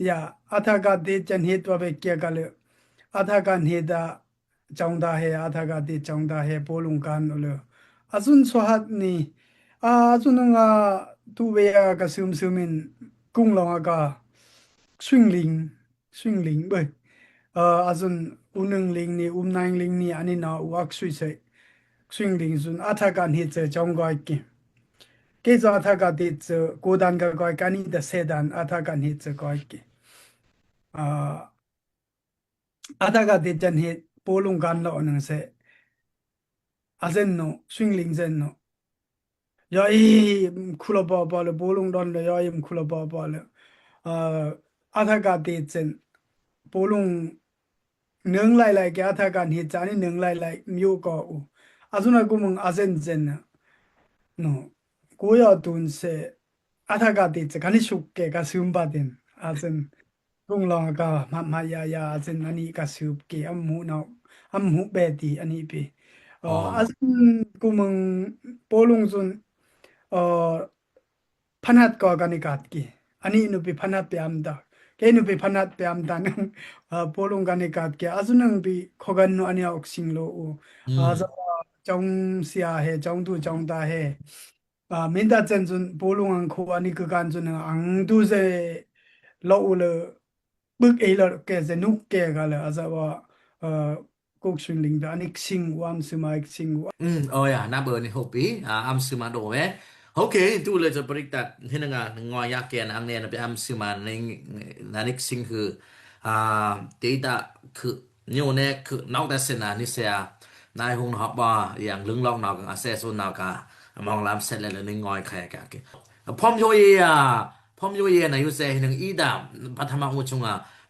ယ အထကတစ် ကျန်နှစ် ဝဲဘဲကဲကလုာ် အထကနှစ် တၢ် ကျောင်းသားဟဲ အထကတစ် ကျောင်းသားဟဲ ဘောလုံးကန်အိၣ်လၢ အစ့ၣ်န ဆွဟတ်နံၤ အစ့ၣ်န ငါ တူၢ်ဝဲယကစူးစူးမ့ၢ် ကုင်လောင်အကါ ရွှေလီ ရွှေလီ ဘၣ် အစ့ၣ်န ဦးနုလီန့ၣ် ဦးနိုင်လီန့ၣ် အန့ၣ်နၤ ဦးအွက်ရွှေစဲး ရွှေလီစ့ၣ်န အထကနှစ် စဲး ကျောင်းကားက့ၤ ကဲစ့ၢ် အထကတစ် စဲး ကိုးတန်းကကားက့ၤ အနံၣ်တဆယ်တန်း အထကနှစ် စဲး ကားက့ၤ အ အထကတစ် ကျန်နှစ် ဘောလုံးကန်လီၤနုၤစဲး အစ့ၣ်န ရွှေလီစ့ၣ်န ယွၤအံၤ ခူလီၤဘီဘီလၢ ဘောလုံးဒွၣ်လၢ ယွၤအံၤ ခူလီၤဘီဘီလၢ အ အထကတစ် စ့ၣ်န ဘောလုံး နုင်လိုက်လိုက်က့ၤ အထကနှစ် စ့ၣ် အန့ၣ် နုင်လိုက်လိုက် မြို့ကော်အိၣ် အစ့ၣ်န ကုမ်မုၢ် အစ့ၣ်န စ့ၣ်န န ကိုးရာတုန်း စဲး အထကတစ် စဲး ကန့ၣ် ဆူးက့ၤ ကစူးဘၣ်တ့ၢ် အစ့ၣ်န ကုင်လောင်အကါ မးမးယါယါ အစ့ၣ်န အနံၣ်ကစူးက့ၤ အမူနီၣ် အမူဘဲတံၢ် အနံၣ်ပံၤ အ အစ့ၣ်န ကုမ်မုၢ် ဘောလုံးစ့ၣ်န အ ဖနတ်ကီးကန့ၣ်ကတ်က့ၤ အနံၣ်နုၢ်ပံၤ ဖနတ်ပဵမ်တၢ် ကဲနုၢ်ပံၤ ဖနတ် ပၵ်းတၢ်နုၢ် အ ဘောလုံးကန့ၣ်ကတ်က့ၤ အစ့ၣ်နုၢ်ပံၤ ခိးကနူၤ အနံၣ် အွက်စံလိၤအိၣ် အစ့ၣ် ကျောင်းဆရာဟဲ ကျောင်းသူကျောင်းသားဟဲ အ မ့ၢ်တၢ်စ့ၣ်န စ့ၣ်န ဘောလုံးအင်ခိ အနံၣ်ကကၢၼ်စ့ၣ်နုၢ် အင်သူစဲး လီၤအိၣ်လၢ ဘုၣ်က့ၤလီၤကဲစဲး နုၢ်က့ၤကလဲာ် အစ့ၣ်ဝဲ အ ကိုးရွှေလီ အနံၣ်ကစံဝဲ အမုၢ်ဆူၣ်မး ကစံဝဲ အ အိယၤ နၢ်ပၢၢ်န့ၣ် ဟုတ်ပြီ အ အမုၢ်ဆူၣ်မးဒိၣ်ဝဲ ဟုတ်က့ၤ တူၢ်လၢ ပရိသတ် ဟံးနုၢ် နငိုင်ယါကဲ နအန့ၣ် နပအမုၢ်ဆူၣ်မး နနံၣ်ကစံဃု အ တေးတခု ညိုနဲခု နောက်တဆင့် နစဲး နဟူနဟီၣ်ဘီ ယၢင်လုင်းလောင်းနီၢ်က အစဲးစိၤနီၢ်က အမီၤလၢ်စဲးလဲၣ်လၢ နငိုင်ခါယါကဲ ဖီၣ်ယိယဲယါ ဖီၣ်ယိယဲ နယူးစဲး ဟံးနုၢ်အံၤဒၣ် ပထမဦးဆုံး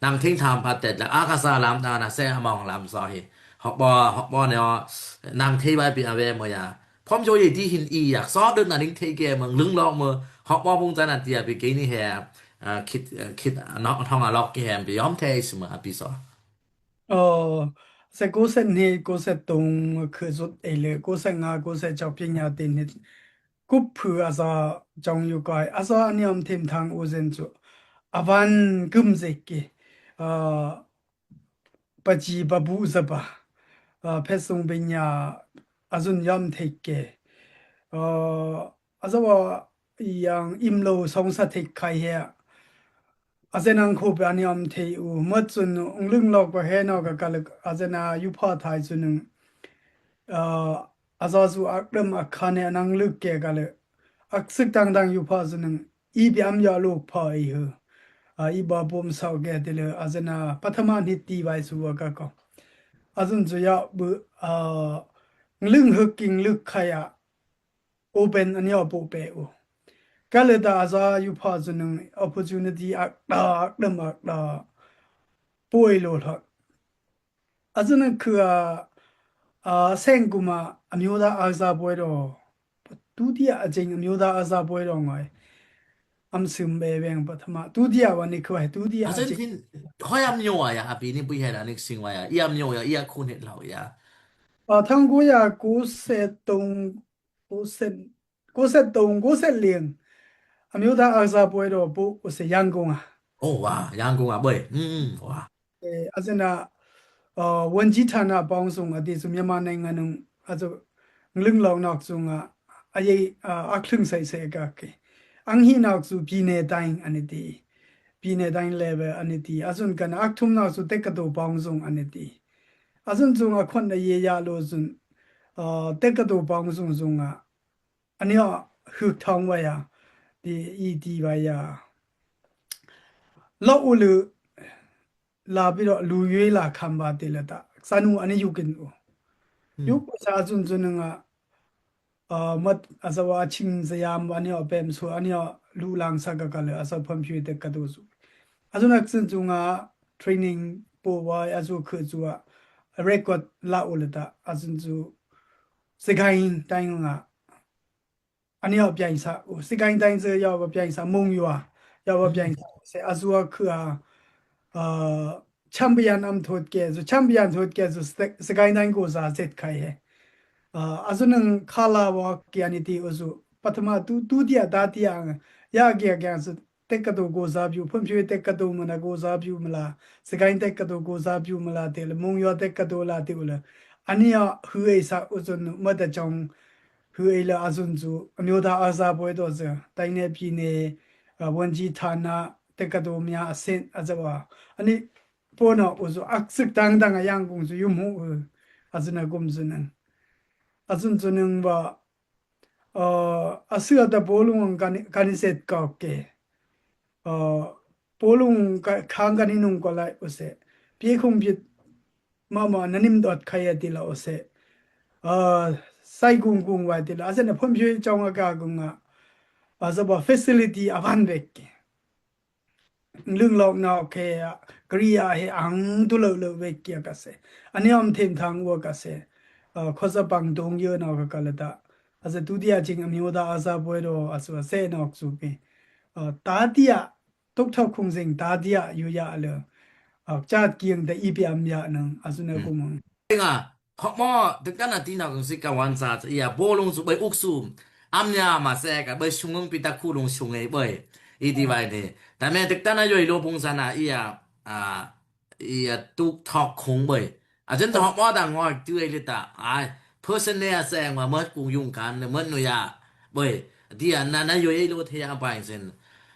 နင်ထိန်းထမ်းဖတ်တဲ့ လၢအကစားလမ်း နစဲးအမီၤလၢ်စၢ်ဟံး ဟီၣ်ဘီ ဟီၣ်ဘီန့ၣ် နင်ထိန်းဝဲပံၤအဝဲမ့ၢ်ယါ ဖီၣ်ယိယဲ ဒ်ဟံးနအံၤယါ စီၤဒုးနနံၣ်ထိန်းကဲမ့ၢ် လုင်းလောင်းမ့ၢ် ဟီၣ်ဘီပူၤစၢ်နတံၤအပံၤက့ၤန့ၣ်ဟဲ ခိတ် ခိတ် အနီၢ် အနီၢ်အလီၢ်ကဟဲ ပယီၤထဲအံၤစ့ၢ်မ့ၢ် အပံၤစီၤ အ စဲး ကိုးဆယ့်နှစ် ကိုးဆယ့်သုံး ခုစူးအ့လၢ ကိုးဆယ့်ငါး ကိုးဆယ့်ခြောက် ပညာသင်နှစ် ကုပ်ဖုအစၢ် ကျောင်းယူကါ အစၢ်အနံၣ်အီၣ်ထိမ်ထၢင်အိၣ်စ့ၣ်နစူး အဝဲကုမ်စဲးက့ၤ အ ပစံပဘူးစၢ်ဘၣ် အ ဖဲစုံပညာ အစ့ၣ်နယီၣ်ထိမ်က့ၤ အ အစၢ်ဝဲ ယၢင်ၢ်အံၤလီၤ ဆောင်ဆာထိမ်ခါယဲ အစ့ၣ်နင်ခိၣ်ပှၤန့ၣ် အီၣ်ထိမ်အိၣ် မ့ၢ်စ့ၣ်နုၢ် အင်လုင်းလီၤကွၢ်ဟဲနီၢ်ကကလုၢ် အစ့ၣ်နယူးဖီၣ်ထီၣ်စ့ၣ်နုၢ် အ အစၢ်စူၤအကဒၢမ်အခါန့ၣ် အနင်လုၢ်ကဲကလုၢ် အစ့ၣ်တၢင်တၢင်ယူးဖီၣ်စ့ၣ်နုၢ် အံၤပှၤအမ့ၢ်ယွၤလိာ်ဖီၣ်အံၤဟူ အ အံၤဘၣ်ဘိးမုၢ်ဆ့ၣ်ကဲတ့ၢ်လၢ အစ့ၣ်န ပထမနှစ် တံၤဝဲစူၤဝဲကကီၢ် အစ့ၣ်နစူၤယွၤဘုး အ အင်လုင်းဟူးကံလုၢ်ခါယါ open အနံၣ်အပိာ်ပဲးအိၣ် ကဲလၢတၢ်အစၢ်ယူးဖီၣ်စ့ၣ်နုၢ် opportunity အကတၢၢ် အကဒၢမ်အကတၢၢ် ပိာ်အ့ၣ်လိာ်ထီၣ် အစ့ၣ်နုၢ်ခု အ အ ဆဲးကူမး အမျိုးသားအားကစားပွဲတော် ဒုတိယအကြိမ် အမျိုးသားအားကစားပွဲတော် ငါ အမုၢ်ဆူၣ်မ့ၢ်ဝဲ ပထမ ဒုတိယ ဝဲန့ၣ်ခု ဒုတိယအကြိမ် အစ့ၣ်န ဟိုယါ အမျိုး ဝဲယါ အပံၤန့ၣ် ပှၤဟဲဒၣ်နံၣ်ကစံဝဲယါ အံၤအမျိုးယါ အံၤအခိၣ်နှစ် လီၤယါ အ ထောင့်ကိုးရာကိုးဆယ့်သုံး ကိုးဆယ့် ကိုးဆယ့်သုံး ကိုးဆယ့်လေး အမျိုးသားအားကစားပွဲတော် ပို့ အိၣ်စ့ၣ် ရန်ကုန် ဧါ အိၣ်ဝဲ ရန်ကုန် ဧါ ဘၢၣ် ဝဲ အစ့ၣ်န ဝန်ကြီးဌာနပေါင်းစုံ အဒ်သိး မြန်မာနိုင်ငံလုံး အစ့ၣ် အင်လုင်းလီၤနီၢ်ကစူၤ အ အယဲၢ် အ အချ့ၣ်စဲးစဲးကက့ၤ အင်ဟံးနီၢ်ကစူၤ ပြည်နယ်တိုင်း အန့ၣ်တံၤ ပြည်နယ်တိုင်း level အန့ၣ်တံၤ အစ့ၣ်နကနၣ် အကထုးနီၢ်ကစူၤ တက္ကသိုလ်ပေါင်းစုံ အန့ၣ်တံၤ အစ့ၣ်နစူၤ အခွင့်အရေး ရလို့ စ့ၣ်န တက္ကသိုလ်ပေါင်းစုံ စ့ၣ်န အနံၣ်အီၣ် ဟူးထီၣ်ဝဲယါ ဒ်အံၤတံၤဝဲယါ လီၢ်အိၣ်လၢ လာပြီးတော့ လူရွေးလာခံပါတယ် လၢတၢ် ကစၢ်နူအနံၣ်ယူၤက့ၤအိၣ် ယူၤကစၢ် အစ့ၣ်နစ့ၣ်နုၢ် အ Ā, mat, a zaw a ching zayam, a nio pem su, a nio lu lang sa ka ka le, a zaw pham phi te ka do su. A zu nak sin zu nga training po wa, a zu khe zu a record la u le ta, a zu zu se gain tai nga. A nio piang sa, u se gain tai ze ya wa piang sa, mung yua, ya wa piang sa, se a zu a khe a, ā, champion am thot ke, zu champion thot ke, zu se, se gain tai ko za zet khai he. Ā, a zu nang khala wa kiani ti u zu. Pathama tu, tu dia, ta dia, ya kia kia zu. Tek ka do go za biu, phun phiu tek ka do mana go za biu mala. Se gain tek ka do go za biu mala te le, mung yua tek ka do la te u le. A nio hui sa u zu nu, ma da chong hui la a zu zu. A nio da a za boi do ze. Tai ne pi ne, ā, wan ji tha na, tek ka do mia a sen, a za wa. A ni, po na u zu, ak sik tang tang a yang kung zu, yum hu u. A zu na gum zu nang. A zu zu nang wa, Ā, a sir a ta polung kani, kani set ka ke. Ā, polung ka, khang kani nung ko lai u se. Pie khung pie mama nanim dot khai a ti la u se. Ā, sai kung kung wai ti la. A se na phun phi chong a ka kung a. A za ba facility a van bek ke. Lưng lok nau khe a, kri a he ang tu lo lo wek kia ka se. Ani om them thang ua ka se. Ā, khosa pang tung yơ nau ka ka le ta. A se tu dia ching am yo da a sa boi do a su a se nok su pi. Ā, ta dia, tuk thok khung sing ta dia yu ya le. Ā, chat kiang ta i pi am ya nang, a su na ku mong. Nga, hok mo, tek ta na ti na kung sik ka wan sa, ia, bo lung su bai uk su. Am nia ma se ka, bai sung ung pi ta khu lung sung ei bai. I ti bai ni. Ta me tek ta na yoi lo pung sa na, ia, a, ia tuk thok khung bai. A jen ta hok mo ta ngoi tu ei li ta. Ai, person ne a se ngwa mot kung yung kan, le mot nu ya. Bai, dia na, na yoi ei lo the ya bai sen.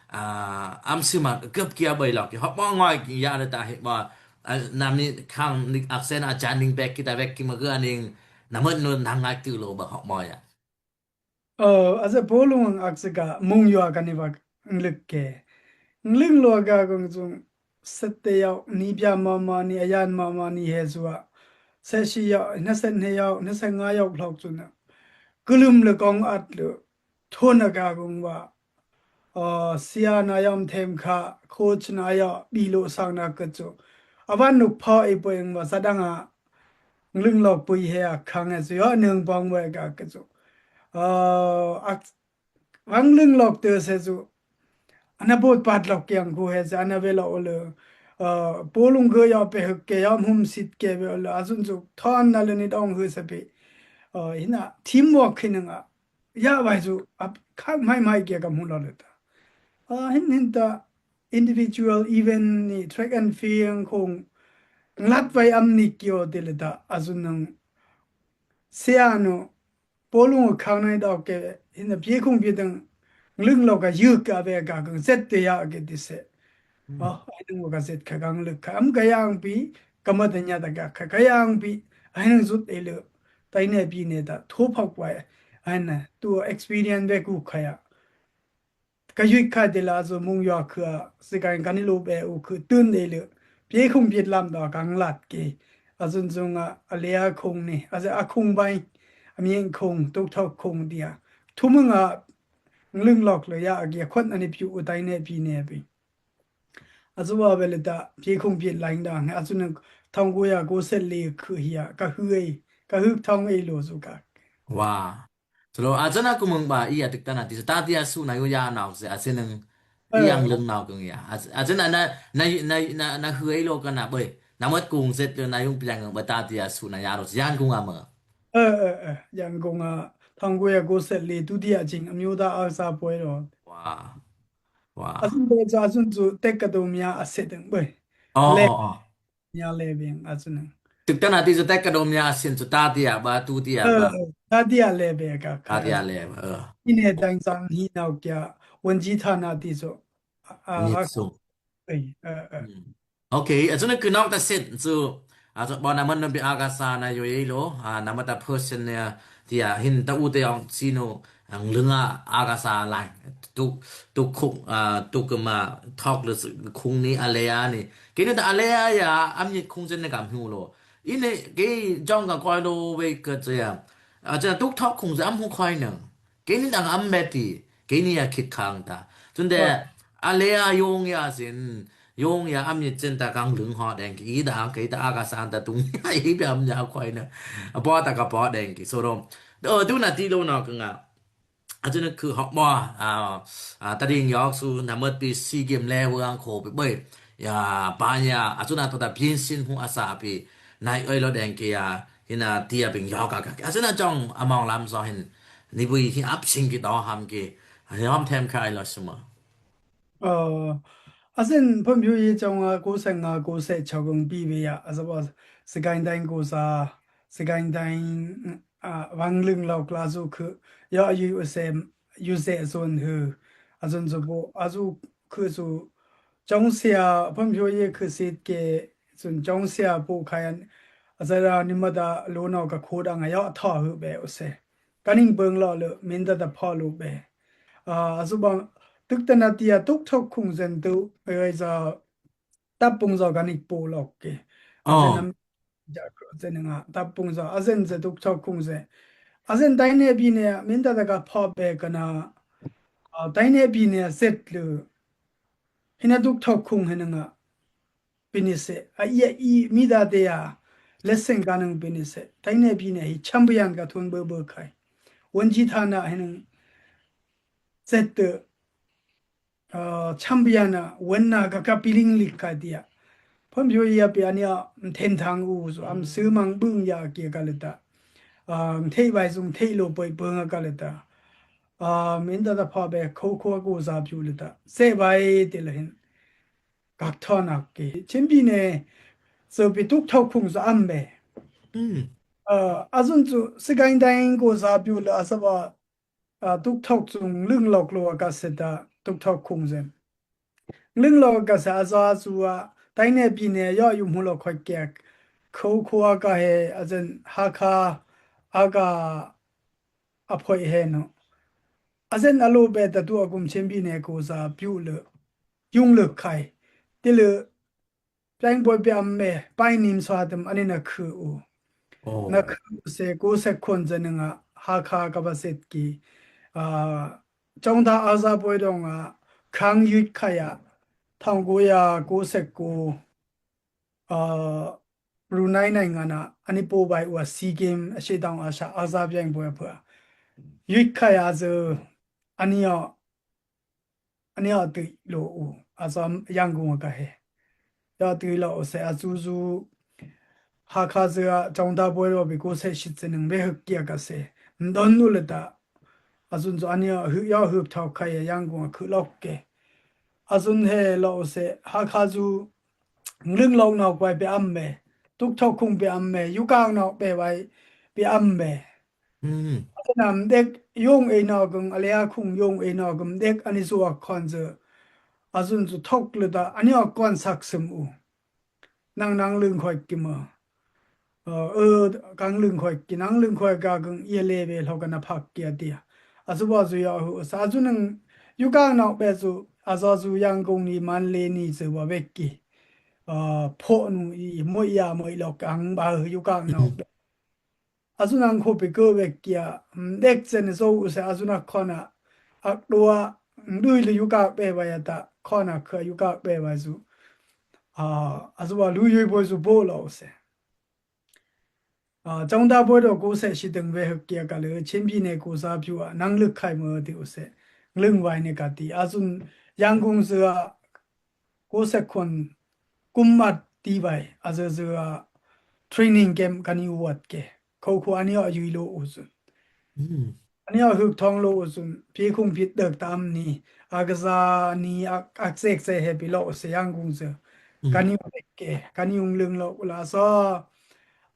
A, am sima, kep kia bai lok. Hok mo ngoi ya le ta he ba. A, na mi khang nik aksen a jan ning bek kita bek ki ma gua ning. Na mot nu nang ngai tu lo ba hok mo ya. Ā, a se polung ak se ka mung yua kani wak nglek ke. Nglek lo ka kung sung sete yau, ni pia mama, ni ayan mama, ni he sua. Se si yau, na se ne yau, na se nga yau lok suna. Kulum le kong at le, thon a ka kung wa. Ā, sia na yam them kha, coach na ya, bi lo sang na ke chu. A wan nuk pha i po ing wa sa dang a. Nglưng lok pui he a khang e su yo nung pong we ka ke su. Ā, ak, wang lưng lok te se su. Ana bot pat lok kiang ku he se, ana we lo le. Ā, polung ge ya pe hek ke ya mum sit ke we le. A sun su thon na le ni dong hu se pe. Ā, hina teamwork kini nga. Ya wai su, ap, khak mai mai kia ka mu lo le ta. Ā, hin hin ta individual event ni track and field kung lat wai am ni kio te le ta, a su nang sia no, polung khang nai dau ke, hin ta pie kung pie tang, nglưng lo ka yuk ka be ka kung set te ya ke ti se. Ā, ai nung ka set ka kang le ka am ka yang pi, ka ma ta nya ta ka, ka, ka yang pi, ai nung sut e le, tai ne pi ne ta, tho phak wai, ai na, tu experience be ku kha ya. Ka yui kha de la zo mung yua khua, si ka ka ni lo be u khu tun de le, pie khung pie lam da kang lat ke, a zun zung a, a le a khung ni, a ze a khung bai, a mien khung, tuk thok khung dia. Thu mung a, nglưng lok le ya, a gia khot ani piu u tai ne pi ne pi. A zu wa be le ta, pie khung pie laing da, a zu nang thong gu ya gu set le khu hia, ka hu ei, ka hu thong ei lo zu ka. Wa. Solo, a zan a ku mung ba, ia tek ta na ti, ta ti a su na yu ya nau se, a se nang, ia nglưng nau kung ia. A, a zan a na, na, na, na, na hu ei lo ka na boi, na mot kung set le na yung piang ba ta ti a su na ya lo, yan kung a ma. Ơ, ơ, ơ, yan kung a, thong gu ya gu set le, tu ti a ching, a miu ta a sa poi lo. Wa. Wa. A sun be za sun zu tek ka do mia a se deng boi. Ơ, le, ơ, ơ. Mia le beng a sun nang. Tuk ta na ti zu tek ka do mia a sin zu ta ti a ba tu ti a ba. Ơ, ơ, ta ti a le be ka ka. Ta ti a le ba, ơ. Ine dang sang hi nau kia, wan ji tha na ti zu. A, a, ni a, zu. Ơ, ơ, ơ. Hmm. Okay, a zan a ku nok ta set zu, a zan ba na man no bi a ka sa na yo ye lo, a, na ma ta person ne, ti a hin ta u te ong si no, ang lưng a, a ka sa lai, tuk, tuk khung, a, tuk ma, thok le khung ni a le a ni. Ke ni ta a le a ya, am ni khung zen ne kam hu lo. Ine, ke jong ka koi lo we ke ze ya. A, chun a tuk thok khung zân hu khoi nâng. Kei ni dang am met ti, kei ni a khit khang ta. Chun de, a le a yong ya sin, yong ya am yet chen ta kang lung ho deng ki, i dang kei ta a ka san ta tung, i pe am ya khoi nâng. A po ta ka po deng ki, so rom. Ơ, tu na ti lo no ka nga. A chun a khu hok mo, a, a, ta ding yok su na mot pi si gim le wang kho pi bơi. Ya, pa nya, a chun a to ta pin sin hu a sa pi. Nai ơi lo deng ki ya, hina tia ping yok ka ka. A chun a chong a mong lam so hin. Ni bui hi ap sing ki to ham ki. Hi ham them khai lo suma. Ơ, a sin phun phiu i chong a ku seng a ku se chok ung pi ve ya. A sa ba, se kain dang ku sa, se kain dang, a, wang lưng lok la zu khu, yo yu se, yu se sun hu. A sun zu bu, a zu khu zu, chong sia, phun phiu i khu sit ke, sun chong sia bu khai an, a sa ra ni ma da lo no ka khu dang a yo tho hu be u se. Ka ning bơng lo lơ, min ta ta pho lu be. A, a su bang, tuk ta na tia, tuk thok khung zen tu, ơ, za, tap pung zo ka ning pu lok ke. A zen Ơ. nam, ja, kro zen nga, tap pung zo, a zen ze tuk thok khung ze. A zen tai ne bi ne, min ta ta ka pho be ka na, a, tai ne bi ne zet lơ. Hina tuk thok khung hena nga. Pinise, a ia i mi da te a, leseng ka nang pinise. Tai ne bi ne hi champion ka thun bơ bơ khai. Wen ji tha na hi nang zet te, a, champion a, wen na ka ka piling lik khai tia. Phun phiu i a pi an ya, mthen thang u, so am su mang bung ya kia ka le ta. A, mthei bai sung thei lo poi pung a ka le ta. A, min ta ta pha be kho kho ko za phiu le ta. Se bai te le hin. Kak thon ak ki. Chin bi ne, so pi tuk thok khung so am be. Mm. Ơ, a zun chu, si gain dang ko sa piu le a sa ba, a, tuk thok chung lưng lok lo a ka se ta, tuk thok khung zen. Lưng lok a ka se a za zu a, tai ne bi ne, yo yum hu lo khoi kek. Kho kho a ka he, a zen ha kha, a ka, a phoi he no. A zen a lo be ta tu a kum chin bi ne ko sa piu le. Yung le khai. Ti le, Piang boi piam me, pai nim so hatem ani na khu u. Oh. Na khu se, ku se khon ze nang a, ha kha ka ba set ki. A, chong da a za boi dong a, khang yut kha ya, thang ku ya, ku se ku, a, Brunei nai nga na, ani po bai ua si game, a she dong a sha, a za piang boi pua. Yut kha ya ze, ani ya, Ani a tui lo u, a zam Yangon a ka he. Ya tui lo u se a zu zu. Ha kha ze a, chong da boi lo bi ku se shi tse nang be huk kia ka se. Ndon nu le ta. A zun zu ani a hu, ya hu thau kha ya Yangon a khu lok ke. A zun he lo u se, ha kha zu. Ngling lok nau kwai pe am me. Tuk thok khung pe am me. Yu kang nau pe wai pe am me. Mm. Atenam dek yung ei nau geng, alea khung yung ei nau geng dek ani zu a khon ze. A zun zu thok le ta, ani a kon sak sem u. Nang nang lưng khoi ki ma. Ơ, ơ, kang lưng khoi ki, nang lưng khoi ka geng ia le be lo ka na phak ki a tia. A zu ba zu ya hu, sa zu nang yu kang nau be zu, a za zu Yangon ni man le ni ze wa wek ki. Ơ, pho nu i, mo ia mo i lo kang ba yu kang nau be. A zu nang kho pe kơ wek kia, mm, dek zen zo u se a zu na khon a, ak dua, mm, dui le yu kak pe wa ya ta, khon a kha yu kak pe wa zu. A, a zu wa lu yui boi zu bo lo u se. A, chong da boi do ku se shi deng we huk kia ka le, chin bi ne ku sa piu a, nang luk khai mo ti u se. Ngling wai ne ka ti, a zun Yangon ze a, Ko se khon kum mat ti bai, a ze ze a training camp kani wat ke. Ko ko ani a yui lo u zun. Mm. Ani a huk thong lo u zun. Pi khung pi dek tam ni. A ka za ni a, a sek se he pi lo se Yangon ze. Mm. Kani wat ke. Kani ung leng lo u la sa.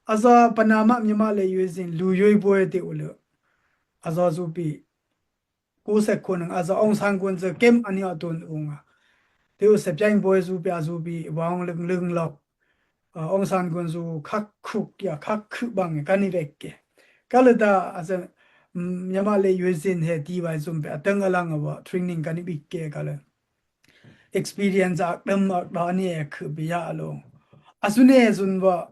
A za Panama mi ma le yui zin lu yui boi te u le. A za zu pi. Ko se khon a za Aung San kun ze kem ani a tun unga. Te u se piang boi zu pi a zu pi wang leng leng lok. A, Aung San kun zu khak khuk ya khak khuk bang kani wek ke. Ka le ta a ze, mm, Myanmar le U S in he ti wai zum pe a teng a lang a wa training kani bik ke ka le. Experience ak dem ak da ni e khu bi ya lo. A zu ne zun wa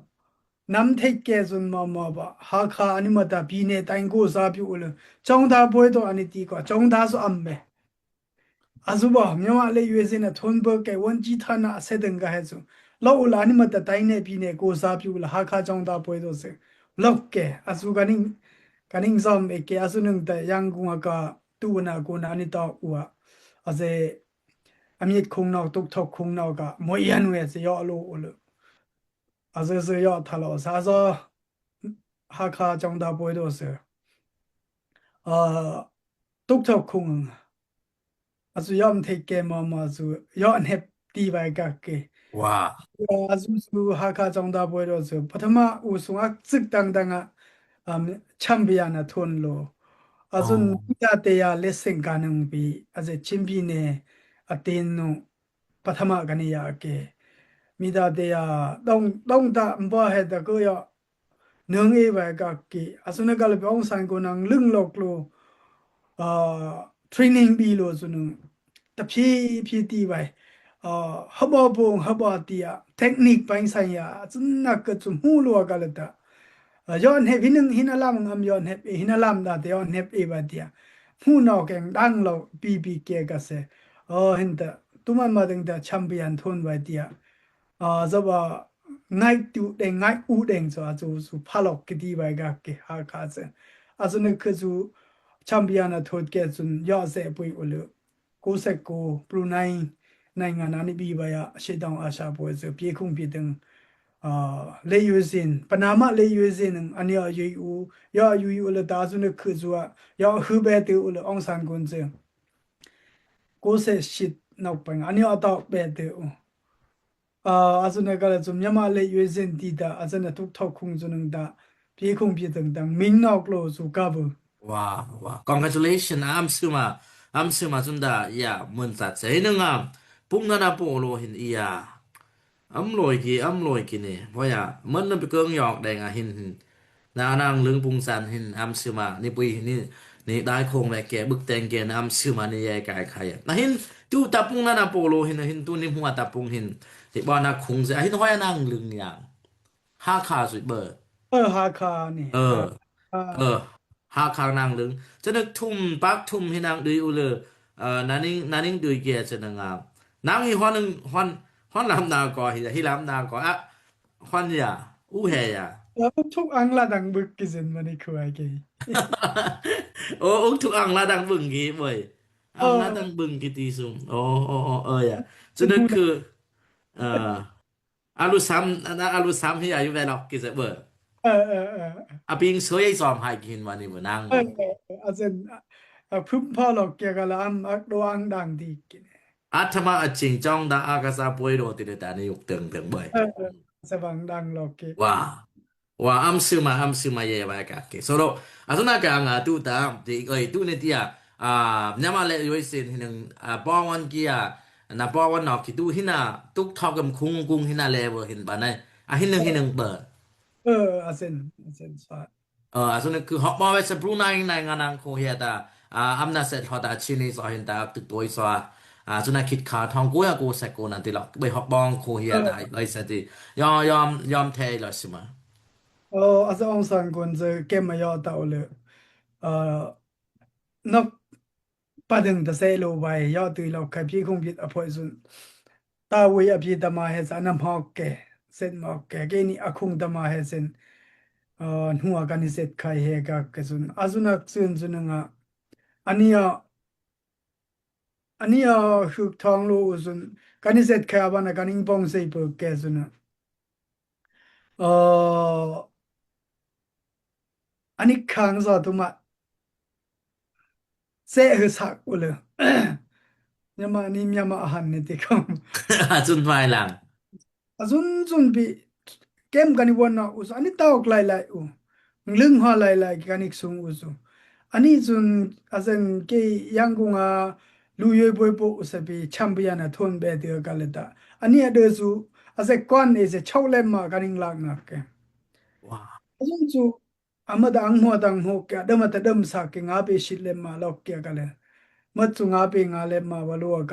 နမ်းထိတ်ကဲစွန်မမဘႃး ဟါခါအနံၣ်မတၤ ပီၼဲႇတၢ်အင်း ကိၣ်စႃပျူႇအိၣ်လႄႈ ကျောင်းသားပွဲတော် အနံၣ်တံၢ်ကွႃႈ ကျောင်းသားစွန်အမ်ႇမ့ႈ အစူၢ်ဘႃႈ မြန်မာ့လက်ရွေးစင် ထွန်းဘိုကဲ ဝန်ကြီးဌာန အဆဲးဒင်ႇကဟဲဆူ လီႁူလႃႇ အနံႣမတတၢၢ် ပီၼႄၵူႈ စႃႇပျူႇလႄႈ ဟၢၣ်ခၢၣ် ကျောင်းသားပွဲတော် သေ လီၢ်ကဲ အစူၢ် ကၼိင်ႇ ကၼိင်ႇ ၸွမ်း ဢေးကဲ အစူၢ် ၼိုင်ႈတႄႉ ယၢင်းကုင်း အက တူၺ်းဝၼ်း အၵူၼ်း အနံႣတၢ် ဢူး အ အစ့ အမျက်ခုံးနောက် တုတ်ထွက်ခုံးနောက်က မော်ယွန့်ဝဲ သေ ယွၤ အလိၤ အိၣ်လႄႈ အစူၢ် စူၢ် ယွၤ ထႃႈလေႃး သႃႇသေႃး ဟၢၣ်ခၢၣ် ကျောင်းသားပွဲတော် သေ အ တုတ်ထွက်ခုံး အစူၢ် ယွၤ ထိတ်ကဲ မမ အစူၢ် ယွၤ ၼႅပ်ႈ တီႈဝႆႉ ကၢၵ်ႈက့ႈ ဝႃႈ အစူၢ် စူၢ် ဟၢၣ်ခၢၣ် ကျောင်းသားပွဲတော် သေ ပထမ ဢူးသုင် အၢၵ်ႇသိုၵ်း တင်းတင်း ဢႃႇ ဢမ်ႇ champion ဢႃႇ ထွၼ်လေႃး အစူၢ် ဢေႃႈ မီးတႃႇတေႇယႃႇ လႅတ်းသဵင်ႈ ၵႃႈၼိုင်ႈပီ အစူၢ် ချင်းပြည်နယ် အသင်း ၼေႃႈ ပထမ ကၼီယႃႇ ကဵပ်း မီးတႃႇတေႇယႃႇ တွင်း တွင်းတႃႇ ဢမ်ႇပေႃးႁဵတ်းတႃႇၵေႃႈယဝ်ႉ ၼိုင်ႈဢေးဝႆႉ ကၢၵ်ႈက့ႈ အစူၢ် ၼႆႉၵေႃႈလႄႈ ပဵၼ် အောင်ဆန်း ၵူၼ်းၼင်ႇ လိုမ်းလေႃးလေႃး ဢႃႇ training ပီးလေႃး ၸိူဝ်းၼိုင်ႈ တၽေးၽေး တီႈဝႆႉ ဢႃႇ ဟႃႉပေႃးပူင် ဟႃႉပေႃးတီႈ technique ပိုင်းဆိုင်ရာ ၸိူဝ်းၼၼ်ႉၵေႃႈ ၸုမ်းႁူႉလေႃးၵႃႈလႄႈတႃႉ ဢႃႇ ယွၤ ၼႅပ်ႈ ႁိုင်ၼိုင်ႈ ႁိုင်ၼႃႇလမ်ႇ ဢမ်ႇ ယွၤ ၼႅပ်ႈ ဢေး ႁိုင်ၼႃႇလမ်ႇ တႃႇတေ ယွၤ ၼႅပ်ႈ ဢေး ဝႃႈတီႈ ႁူႉၼေႃႈ ၵႅင်ႇတၢင်းလေႃး ပီးပီး ၵႄႈၵႃႈသေ ဢိူဝ်ႇ ႁိုင်တႃႇ တုမၼ်းမႃး တင်းတႃႇ champion ထွၼ်ဝႆႉတီႈ ဢႃႇ ၸဝ်ႈဝႃႈ ငၢႆးတူႈတဵင် ငၢႆးဢူးတဵင် ၸိူဝ်း ဢႃႇ ၸူး ၸူး ၽႃႉလွၵ်း ၵႃႈတီႈဝႆႉ ၵႃႈၵေႃႈ ႁႃၶႃႈသေ ဢႃႇ ၸိူဝ်းၼႆႉၶိုၼ်း ၸူး champion ဢႃႇ ထွၼ်ၵႄႈ ၸိုင် ယွၤ သေ ပူၺ်ႇဢူးလႄႈ ၵူႈသႅၵ်ႇၵူႈ ပရူႇၼၢႆး ၼၢႆးငၢၼ်း ဢၼ်ၼႆႉ ပီးဝႆႉ ဢႃႇ ရှေ့တောင်အာရှပွဲ ၸိူဝ်း ပျေးၶုင်ပျေးတိူင်း ဢႃႇ လက်ရွေးစင် ပနမ လက်ရွေးစင် ၼိုင်ႈ ဢၼ်ၼႆႉ ယွႆႈဢူး ယွၤ ယွႆႈဢူးလႄႈ တႃႇ ၸိူဝ်းၼႆႉၶိုၼ်း ၸူး ယွၤ ႁိုဝ်ပႄႉတဵဝ်းဢူးလႄႈ အောင်ဆန်း ၵူၼ်း ၸိူဝ်း ၵူႈသႅၼ်းသိပ်း နောက်ပိုင်း ဢၼ်ၼႆႉ ဢႃႇ တေႃႇပႄႉတဵဝ်းဢူး ဢႃႇ အစူၢ် ၼႆႉၵေႃႈလႄႈ ၸုမ်း မြန်မာ့လက်ရွေးစင် တီႈတႃႇ အစူၢ် ၼႆႉ တုတ်ထွက်ခုံး ၸိူဝ်းၼိုင်ႈတႃႇ ပျေးၶုင်ပျေးတိူင်း တင်း မိင်ႇၼွၵ်ႈလေႃး ၸူး ၵႃႈပူႇ ဝႃႈ ဝႃႈ congratulation ဢႃႇ ဢမ်ႇသိုဝ်ႈမႃး ဢမ်ႇသိုဝ်ႈမႃး ၸုမ်းတႃႇ ယႃႇ မုၼ်သၢတ်ႇသေ ၼိုင်ႈ ဢႃႇ ပုင်ႇၼၼ်ႉၼႃႇ ပေႃးလူး ႁိုင် ဢီးယႃႇ ဢမ်ႇလူၺ်ႈၵီႈ ဢမ်ႇလူၺ်ႈၵီႈၼႆႉ ပေႃးယႃႇ မၼ်းၼၼ်ႉ ပဵၼ်ၵိူင်ႇယွၵ်ႇတႄႉ ဢႃႇ ႁိုင် ႁိုင် ၼႃႈၼၢင်းလိူင် ပုင်ႇသၢၼ် ႁိုင် ဢမ်ႇသိုဝ်ႈမႃး ၼႆႉ ပူၺ်ႇ ၼႆႉ ၼႆႉ တၢႆၶူင်ဝႆႉၵႄႈ ပိုၵ်းတႅင်ႇၵႄႈ ဢမ်ႇသိုဝ်ႈမႃး ၼႆႉ ယႃႇၵႆႉၶႆႈ ဢႃႇ ၼႃႇ ႁိုင် တူဝ်တႃႇပုင်ႇၼၼ်ႉၼႃႇ ပေႃးလူး ႁိုင် ႁိုင် တူဝ်ၼႆႉ ႁူဝ်တႃႇပုင်ႇ ႁိုင် ၼႆႉ ပေႃးၼႃႈၶူင်သေ ဢႃႇ ႁိုင် ႁွႆးၼၢင်းလိူင်ယၢင်ႇ ႁႃႈၶႃႈ သူၺ်ႇပိူဝ်ႇ ဢိူဝ်ႇ ႁႃႈၶႃႈၼႆႉ ဢိူဝ်ႇ ႁႃႈၶႃႈ ဢိူဝ်ႇ ႁႃႈၶႃႈၼၢင်းလိူင် ၸိူဝ်းၼႆႉ ထုမ်ႈပၢၵ်ႇထုမ်ႈ ႁႂ်ႈၼၢင်းတူၺ်းဢူးလႄႈ ဢိူဝ်ႇ ၼၢင်းၼိင်း ၼၢင်းၼိင်းတူၺ်းၵႄႈ ၸိူဝ်းၼၼ်ႉဢႃႇ ၼၢင်းႁိုဝ် ႁွၼ်ႈၼိုင်ႈ ႁွၼ်ႈ ႁွၼ်ႈလမ်ၼႃႇၵေႃႈ ႁိုဝ် ႁိုဝ်လမ်ၼႃႇၵေႃႈ ဢႃႇ ႁွၼ်ႈယႃႇ ဢူးႁႄႈယႃႇ ဢိူဝ်ႇ ထုၵ်ႇဢၢင်ႈလၢတ်ႈတၢင်းပိုၵ်းၵႃႈၸိူင်ႉမၼ်းၼႆႉ ၶူးဢၢႆႈၵႄႈ ဢူဝ်ႈ ဢူၵ်းထုၵ်ႇဢၢင်ႈလၢတ်ႈတၢင်းပိုၵ်းၵႄႈ ဢူၺ်း ဢၢင်ႈလၢတ်ႈတၢင်းပိုၵ်းၵႄႈ တီႈသုင် ဢေႃႈ ဢေႃႈ ဢေႃႈ ဢိူဝ်ႈ ယႃႇ ၸိူဝ်းၼၼ်ႉၶိုဝ်း ဢိူဝ်ႈ ဢလူသမ်ႇ ဢၼ်ၼၼ်ႉ ဢလူသမ်ႇ ႁႂ်ႈယႃႇယူႇဝႆႉလွၵ်းၵႄႈသေပိူဝ်ႈ ဢိူဝ်ႈ ဢိူဝ်ႈ ဢိူဝ်ႈ ဢႃႈ ပိူၼ်ႈသူးယႂ်ႇၸွမ်းႁႂ်ႈၵိၼ်ဝႃႈၼႆ မိူၼ်ၼင်ႇ ဢိူဝ်ႈ ဢိူဝ်ႈ ဢႃႈ ၸိူင်ႉ ဢႃႈ ၽိုမ်ႉၽွင်ႈလွၵ်းၵႄႈၵေႃႈလႄႈ ဢမ်ႇ ဢၵ်ႉတူဝ်ဢၢင်ႈတၢင်ႇတီႈၵိၼ် ဢထမ်ႇမႃႇ ဢၸိင်ႇၸွင်ႇ တႃႇဢၵႃႇသႃႇ ပွႆးတေႃႇ တေလႆႈတႃႇၼႆႉ ယုၵ်ႉတိူင်ႇတိူင်ႇဝႆႉ ဢိူဝ်ႈ ဢိူဝ်ႈ ၸႂ်ပၢင်ႇတၢင်ႇလွၵ်းၵႄႈ ဝႃႈ ဝႃႈ ဢမ်ႇသိုဝ်ႈမႃး ဢမ်ႇသိုဝ်ႈမႃး ယႄႈဝႆႉၵႃႈၵႄႈ သူဝ်ႈလူဝ်း ဢႃႈ သူၼႃႈၵၢင်ႇ ဢႃႈ တူဝ်တႃႇ တီႈ ဢိူဝ်ႈ တူဝ်ၼႆႉတီႈ ဢႃႈ ဢႃႈ မျၢၼ်ႇမႃႇလႄႈ ယူႇဢေးသျိၼ်း ႁိုင်ၼိုင်ႈ ဢႃႈ ပေႃးဝၼ်းၵီႈ ဢႃႈ ၼႃႈ ပေႃးဝၼ်းၼွၵ်ႈ ၵီႈတူဝ် ႁိုင်ၼႃႈ တုၵ်ႉထွၵ်ႈၵမ်ႈၶုင်ၵုင် ႁိုင်ၼႃႈလႄႈ ဝႃႈႁိုင်ပႃးၼႆ ဢႃႈ ႁိုင်ၼိုင်ႈ ႁိုင်ၼိုင်ႈပိူဝ်ႈ ဢိူဝ်ႈ ဢႃႈ သဵၼ်ႈ ဢႃႈ သဵၼ်ႈ သႃႇ ဢိူဝ်ႈ ဢႃႈ သူၼႆႉၶိုဝ်း ႁွပ်ႈမႃးဝႆႉသေ ပရူႇၼၢႆႇ ၼႆႉ ငၢၼ်းၼၢင်းၶူဝ်းႁဵတ်းတႃႉ ဢႃႈ ဢမ်ႇၼၢတ်ႈသေ ႁွတ်ႈတႃႇၶျီႇၼီႇ ၸွႆႈႁဵၼ်းတႃႉ တိုၵ်ႉတူၺ်းသေ ဢႃႈ သူၼႆႉ ၶိတ်ႇၶႃႈ ထွင်ႈၵူၺ်း ဢႃႈ ၵူဝ်သႅၵ်ႇၵူဝ်ၼၼ်ႉ တီႈလွၵ်း ပႆႇႁွပ်ႈပွင်ၶူဝ်းႁဵတ်းတႃႉ ဢိူဝ်ႈ ဢိူဝ်ႈ သေတီႈ ယွမ်း ယွမ်း ယွမ်းထႅင်ႈ ဢိူဝ်ႈ သိုဝ်ႈမႃး ဢိူဝ်ႈ ဢႃႈ ဢွင်ႇသၢၼ်းၵူၼ်း ၸိူဝ်းၵဵမ်းမႃးယဝ်ႉ တႃႇဢူႈလႄႈ ဢိူဝ်ႈ ၼွၵ်ႈ ပႃႈတဵင်ႇတသႄႉလူဝ်ႇဝႆႉ ယွၼ်ႉတူၺ်းလႄႈ ၶႂ်ႈပီႈၶုင်ႇပီႈ ဢၽွႆႇသုၼ်ႇ တႃႇဝူၺ်ႇ ဢပီႈတမႃႇႁႄႉသႃႇ ၼမ်ႉႁွၵ်ႈၵႄႇ သဵၼ်ႈမွၵ်ႈၵႄႇ ၵႄႇၼီႈ ဢၶုင်ႇတမႃႇႁႄႉသဵၼ်ႈ ဢိူဝ်ႈ ၼူၵၼ်ၼႆႉ သဵတ်ႇၶႆႈႁႄႉၵႃႈၵႄႇသုၼ်ႇ ဢႃႇ သုၼ်ႇၼၵ်းသုၼ်ႇ သုၼ်ႇၼင်ႇဢႃႇ ဢၼ်ၼႆႉဢႃႇ ဢၼ်ၼႆႉဢႃႇ ႁိုၵ်ႉထွင်ႇလူႇသုၼ်ႇ ၵႃႈၼႆႉ သဵတ်ႇၶႆႈဢႃႇ ပၼ်ၼႃႇ ၵႃႈၼႆႉ ပွင်ႇသေပိူဝ်ႈၵႄႇသုၼ်ႇၼႃႇ ဢိူဝ်ႈ ဢၼ်ၼႆႉ ၶၢင်ႈသေ တုမ်ႉမႃႉ သႄႉႁိုဝ်သၢၵ်ႈဢူႈလႄႈ မျၢၼ်ႇမႃႇၼႆႉ မျၢၼ်ႇမႃႇဢႃႇႁၢၼ်ႇၼႆႉ တေၶဝ်ႈ ဢႃႇ ၸုၼ်ႉမၢႆလင် ဢႃႇ ၸုၼ်ႉ ၸုၼ်ႉပီႈ ၵဵမ်းၵၼ်ၼႆႉ ဝၼ်းၼေႃႈ ဢူႈၸုၼ်ႉ ဢၼ်ၼႆႉ တၢဝ်ႈၵႆလၢႆလၢႆ ဢူႈ လိုင်းႁွႆးလၢႆလၢႆ ၵၼ်ဢိၵ်ႇသုင် ဢူႈၸုၼ်ႉ ဢၼ်ၼႆႉ ၸုၼ်ႉ ဢႃႇ ၸၼ်ႉၵႄႈ ယၢင်းၵုင်း ဢႃႇ လူႇယွႆႈပွႆးပူႇ ဢူႈသႃႇပီႇ ၶျႅမ်ႇပီႇယၼ်ႇ ဢႃႇ ထွၼ်ပႅတ်ႈ တေႃႇၵႃႈလႄႈတႃႉ ဢၼ်ၼႆႉ ဢႃႇ တိူဝ်ႉၸူး ဢႃႇ ၸႂ်ႉၵွၼ်ႇ ဢေႇ ၸႂ်ႉၶျွၵ်ႉလႅတ်ႉမႃး ၵၼ်ဢိင်လၢၵ်ႈၼႃႇၵႄႈ ဝႃႈ ဢႃႇ ၸုၼ်ႉၸူး ဢမ်ႇမႃးတၢင်းႁူဝ်တၢင်းႁူဝ်ၵႄႈ တႄႉမႃးတႄႉ တႄႉမႃးသၢၵ်ႈၵႄႈ ငႃးပေသိတ်ႉလႅတ်ႉမႃး လွၵ်ႇၵႄႈၵႃႈလႄႈ မႃးၸူးငႃးပေငႃးလႅတ်ႉမႃး ဝႃႈလူဝ်ႇၵႃႈလႄႈ ဢၼ်ၼႆႉၸႃႉ ဢၼ်ၼႆႉတိုဝ်းႁိုဝ်ဢူႈ ဢႃႇ ၸႂ်ႉမျၢၼ်ႇမႃႇၼႆႉ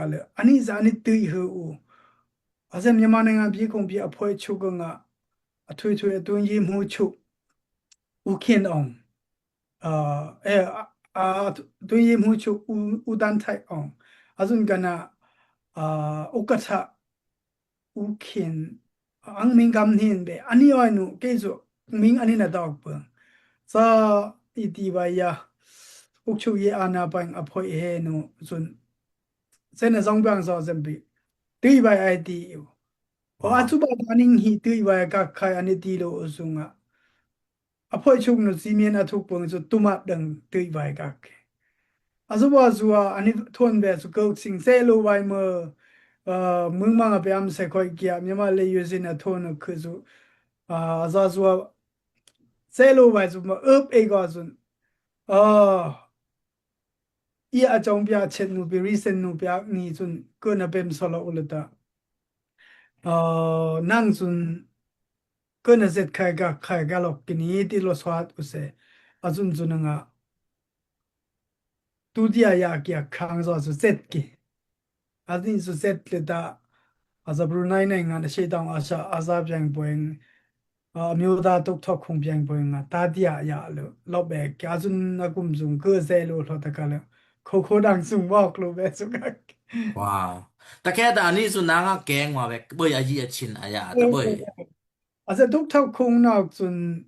ငႃးပီႈၶွင်ပီႈ ဢၽွႆႇၶျူၵ်ႉၵႃႈငႃး a thuithui a tuing yim hu chu u khin ong. A, e, a, a, tuing yim hu chu u, u dan thai ong. A zun kana, a, u ka tha u khin, ang ming kam hin be, ani oi nu, kei zu, ming ani na dok pung. Sa i ti ba ya, uk chu ye ana pang a phoi he nu, zun. Sen a zong bang zo zem bi. Tui bai ai ti u. O a chu ba da ning hi tui bai ka khai ani ti lo u zung a. A phoi chuk nu si mien a thuk pung zu tumat dang tui bai kak. A zu ba zu a ani thon be zu kok sing se lo bai mo, a, mung mang a pe am se khoi kia, Myanmar le yu zin a thon a khu zu, a, a za zu a se lo bai zu ma up e ga zun. A, i a chong pia chet nu pi, recent nu pia ni zun, ko na pem solo u le ta. A, nang zun, ko na zet khai ka, khai ka lok ki ni ti lo swat u se. A zun zun nga. Tu dia ya kia khang zo zu zet ki. A zin zu zet le ta. A za Brunei nei nga na she tong a sa, a za piang poing. A, miu ta tuk thok khung piang poing nga. Ta dia ya lo, lo be kia zun a kum zung ko ze lo lo ta ka lo. Ko ko dang zung wok lo be zu ka. Wow. Ta ke ta ani zu nang a keng wa be, boi a yi a chin a ya, ta boi. A za tuk thok khung na zun,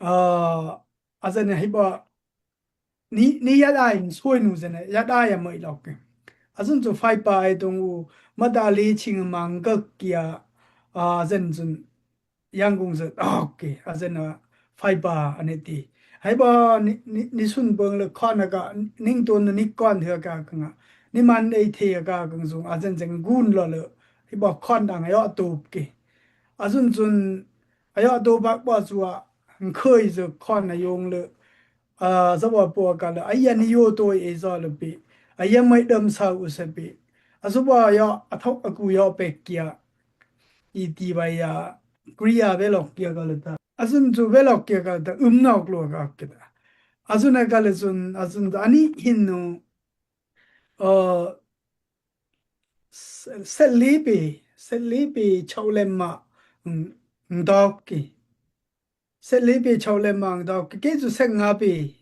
a, a za ne hi ba, ni, ni ya dai, soi nu zene, ya dai ya mai lok. A zun zu fai pa ai tung u, ma da li ching mang ka kia, a, zen zun, yang kung zun, ok, a zen a, fai pa, ane ti. Hai ba, ni, ni, ni sun bong le khon a ka, ning tun ni kon thia ka kang a. Ni man ei thia ka kang zung, a zen zen gun lo le, hi ba khon dang yo tup ki. A zun zun, a yo tup bak ba zu a, khoi zu khon a yong le, a, za ba po ka le, a ya ni yo to e za le pi, a ya mai dam sa u se pi, a zu ba ya, a thok a ku ya pek kia, i ti ba ya, kria be lok kia ka le ta, a zun zu be lok kia ka le ta, um nok lo ka kia ta, a zun a ka le zun, a zun ani hin nu, a, se, se li pi, se li pi chau lem ma, ng, ng dok ki. Set li pi chau le mang dau ki, ke zu set nga pi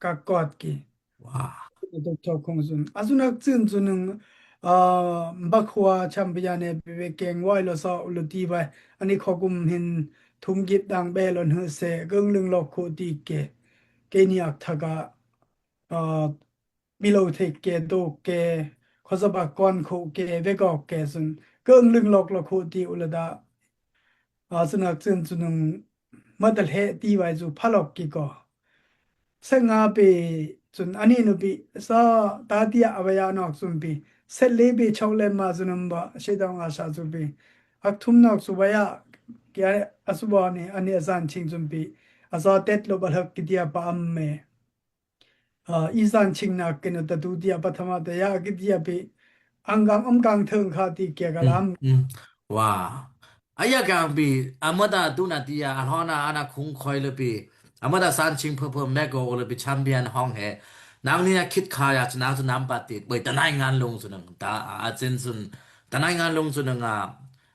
ka kot ki. Wow. Dok thok khong zun. A zun ak zun zun nung, a, mbak hua champion e pe pe keng wai lo sa u lo ti bai. Ani kho kum hin thum git dang be lo nhu se, geng lung lok khu ti ke. Ke ni ak thak a, a, Pi lo thek ke, dok ke, khosa ba kon kho ke, vekok ke sun. Keng ling lok lo kho ti u la da. A, sun ak sun sun nung ma da lhe ti bai zu pha lok ki ko. Set nga pi sun ani nu pi sa ta ti a ba ya nok sun pi. Set li pi chok le ma sun nung ba, she dong a sa sun pi. Ak thum nok su ba ya, ki a, a su ba ni, ani a zan ching sun pi. A sa tet lo ba lhak ki ti a pa am me. A, i zan ching nak ke no ta tu ti a pathama ta ya ki ti a pi. Ang gang, am gang theng kha ti ke ka lam. Wa. A ya gang pi, a ma ta tu na ti a, a hlo na, a na khung khoi le pi. A ma ta san ching pho pho me ko le pi champion hong he. Nang ni a khit kha ya, nang su nam pa ti, boi ta nai ngan lung su nang ta, a, a zin sun. Ta nai ngan lung su nang a,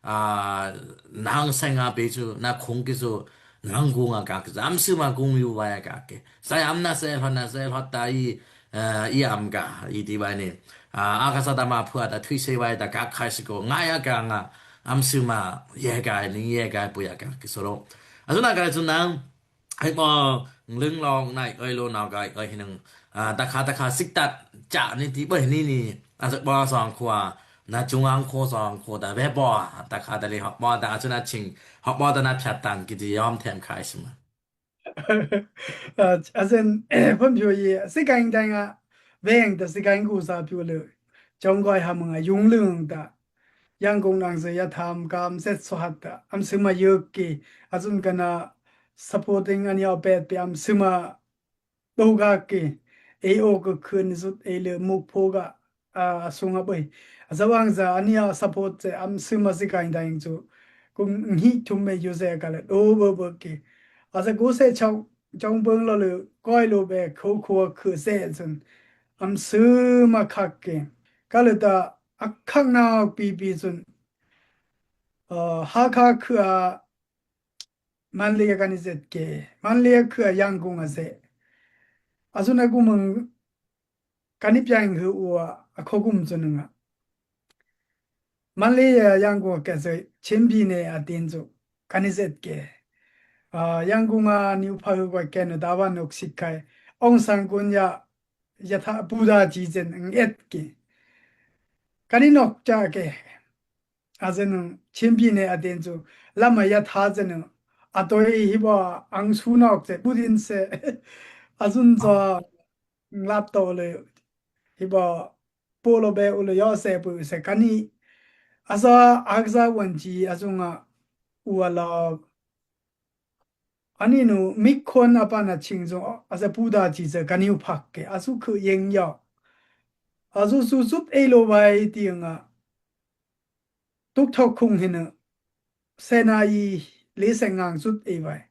a, nang sai nga pi su, na khung ki su, nang gung a ka ki su, am su ma gung yu wa ya ka ki. Sai am na se hlo na se hlo ta i, a, i am ka, i ti bai ni. A, a ka sa ta ma phua ta thui se bai ta ka khai si ko, nga ya ka nga, am su ma ye ka ni ye ka pu ya ka ki so lo. A su na ka su nang, Ai bo, lưng long nai, ơi lo nau gai, ơi hi nưng, a, ta kha, ta kha, sik tat, cha ni ti bơi ni ni, a, sik bo song khua, na chung ang khua song khua, ta ve bo, ta kha, ta li hok bo, ta a chu na ching, hok bo, ta na phat tang, ki ti yom them khai sma. A, a sen, phun pyo ye, sik ang dang a, veng ta sik ang gu sa pyo le, chong goi ha mung a, yung lưng ta. Yang kung nang se ya tham kam set so hat ta, am sima yuk ki, a sun kana supporting an ya pet pe am sima do ga ki, e o ka khun sut e le muk pho ga, a, sung a boi. A sa wang sa an ya support se am sima si kain dang chu, kung ngi thum me yu se ka le do bo bo ki. A sa gu se chau, chong bong lo le, koi lo be, kho kho khu se sun, am sima khak ki. Ka le ta, a khak na pi pi sun. A, ha kha khu a, Manle a kani zet ke. Manle a khua Yanggung a se. Asun a gumung kani piang hu ua a kho gum zunung a. Manle a Yanggung a ke se chimbi ne a tin zu kani zet ke. A, Yanggung a niu pha hu kwa ke no dawan nok sikai. Aung San kun ya, ya tha Buddha ji zen nget ke. Kani nok cha ke. Azen chimbi ne a tin zu lama ya tha zen. A toi hi ba ang su nok se budin se. Asun zo laptop le, hi ba polo be u le yo se bu se kani. Asa aksa wan ji asun a ua la. Ani nu mik khon a pana ching zo, asa Buddha ji ze kani u phak ke, asu khu yeng yo. Asu su sut ei lo wai ti nga. Tuk thok khung hin a. Sena i le se ngang sut ei wai.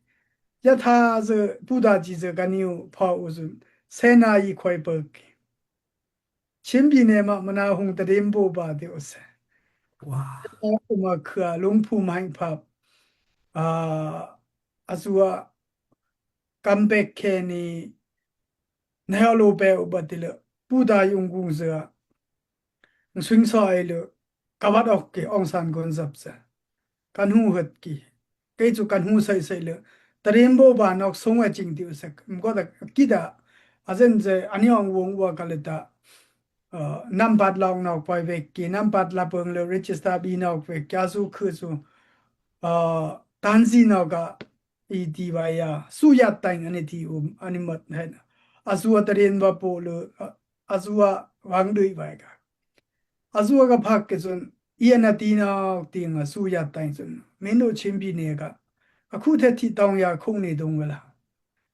Ya tha ze Buddha ji ze kani u pha u zun. Sena i khoi pek. Chimbi ne ma mana hung ta dem bo ba de u se. Wa. Uma khua lung phu mai phap. A, asu a kam pek ke ni. Na ya lo pe u ba ti le. Buddha yung gung ze a. Nswing sa ei le. Ka wat ok ke Aung San kun zap se. Kan hu het ki. Kei chu kan hu sai sai le. Tarim bo ba nok sung a ching ti u se. Mko da ki da. Azen ze ani ong wong wa ka le ta. A, nambat la ong nok poi wek ki. Nambat la peng le register bi nok wek ki. Asu khu su. A, tanzi nok a. I ti wai ya. Su ya tang ani ti um. Ani mat hen. Asu a tarim ba po le. A, asu a wang dui wai ka. Asu a ka phak ke sun, i a na ti na ti nga su ya tai sun. Menu chimbi ne ka. A khu the ti tong ya khung ni dung wala.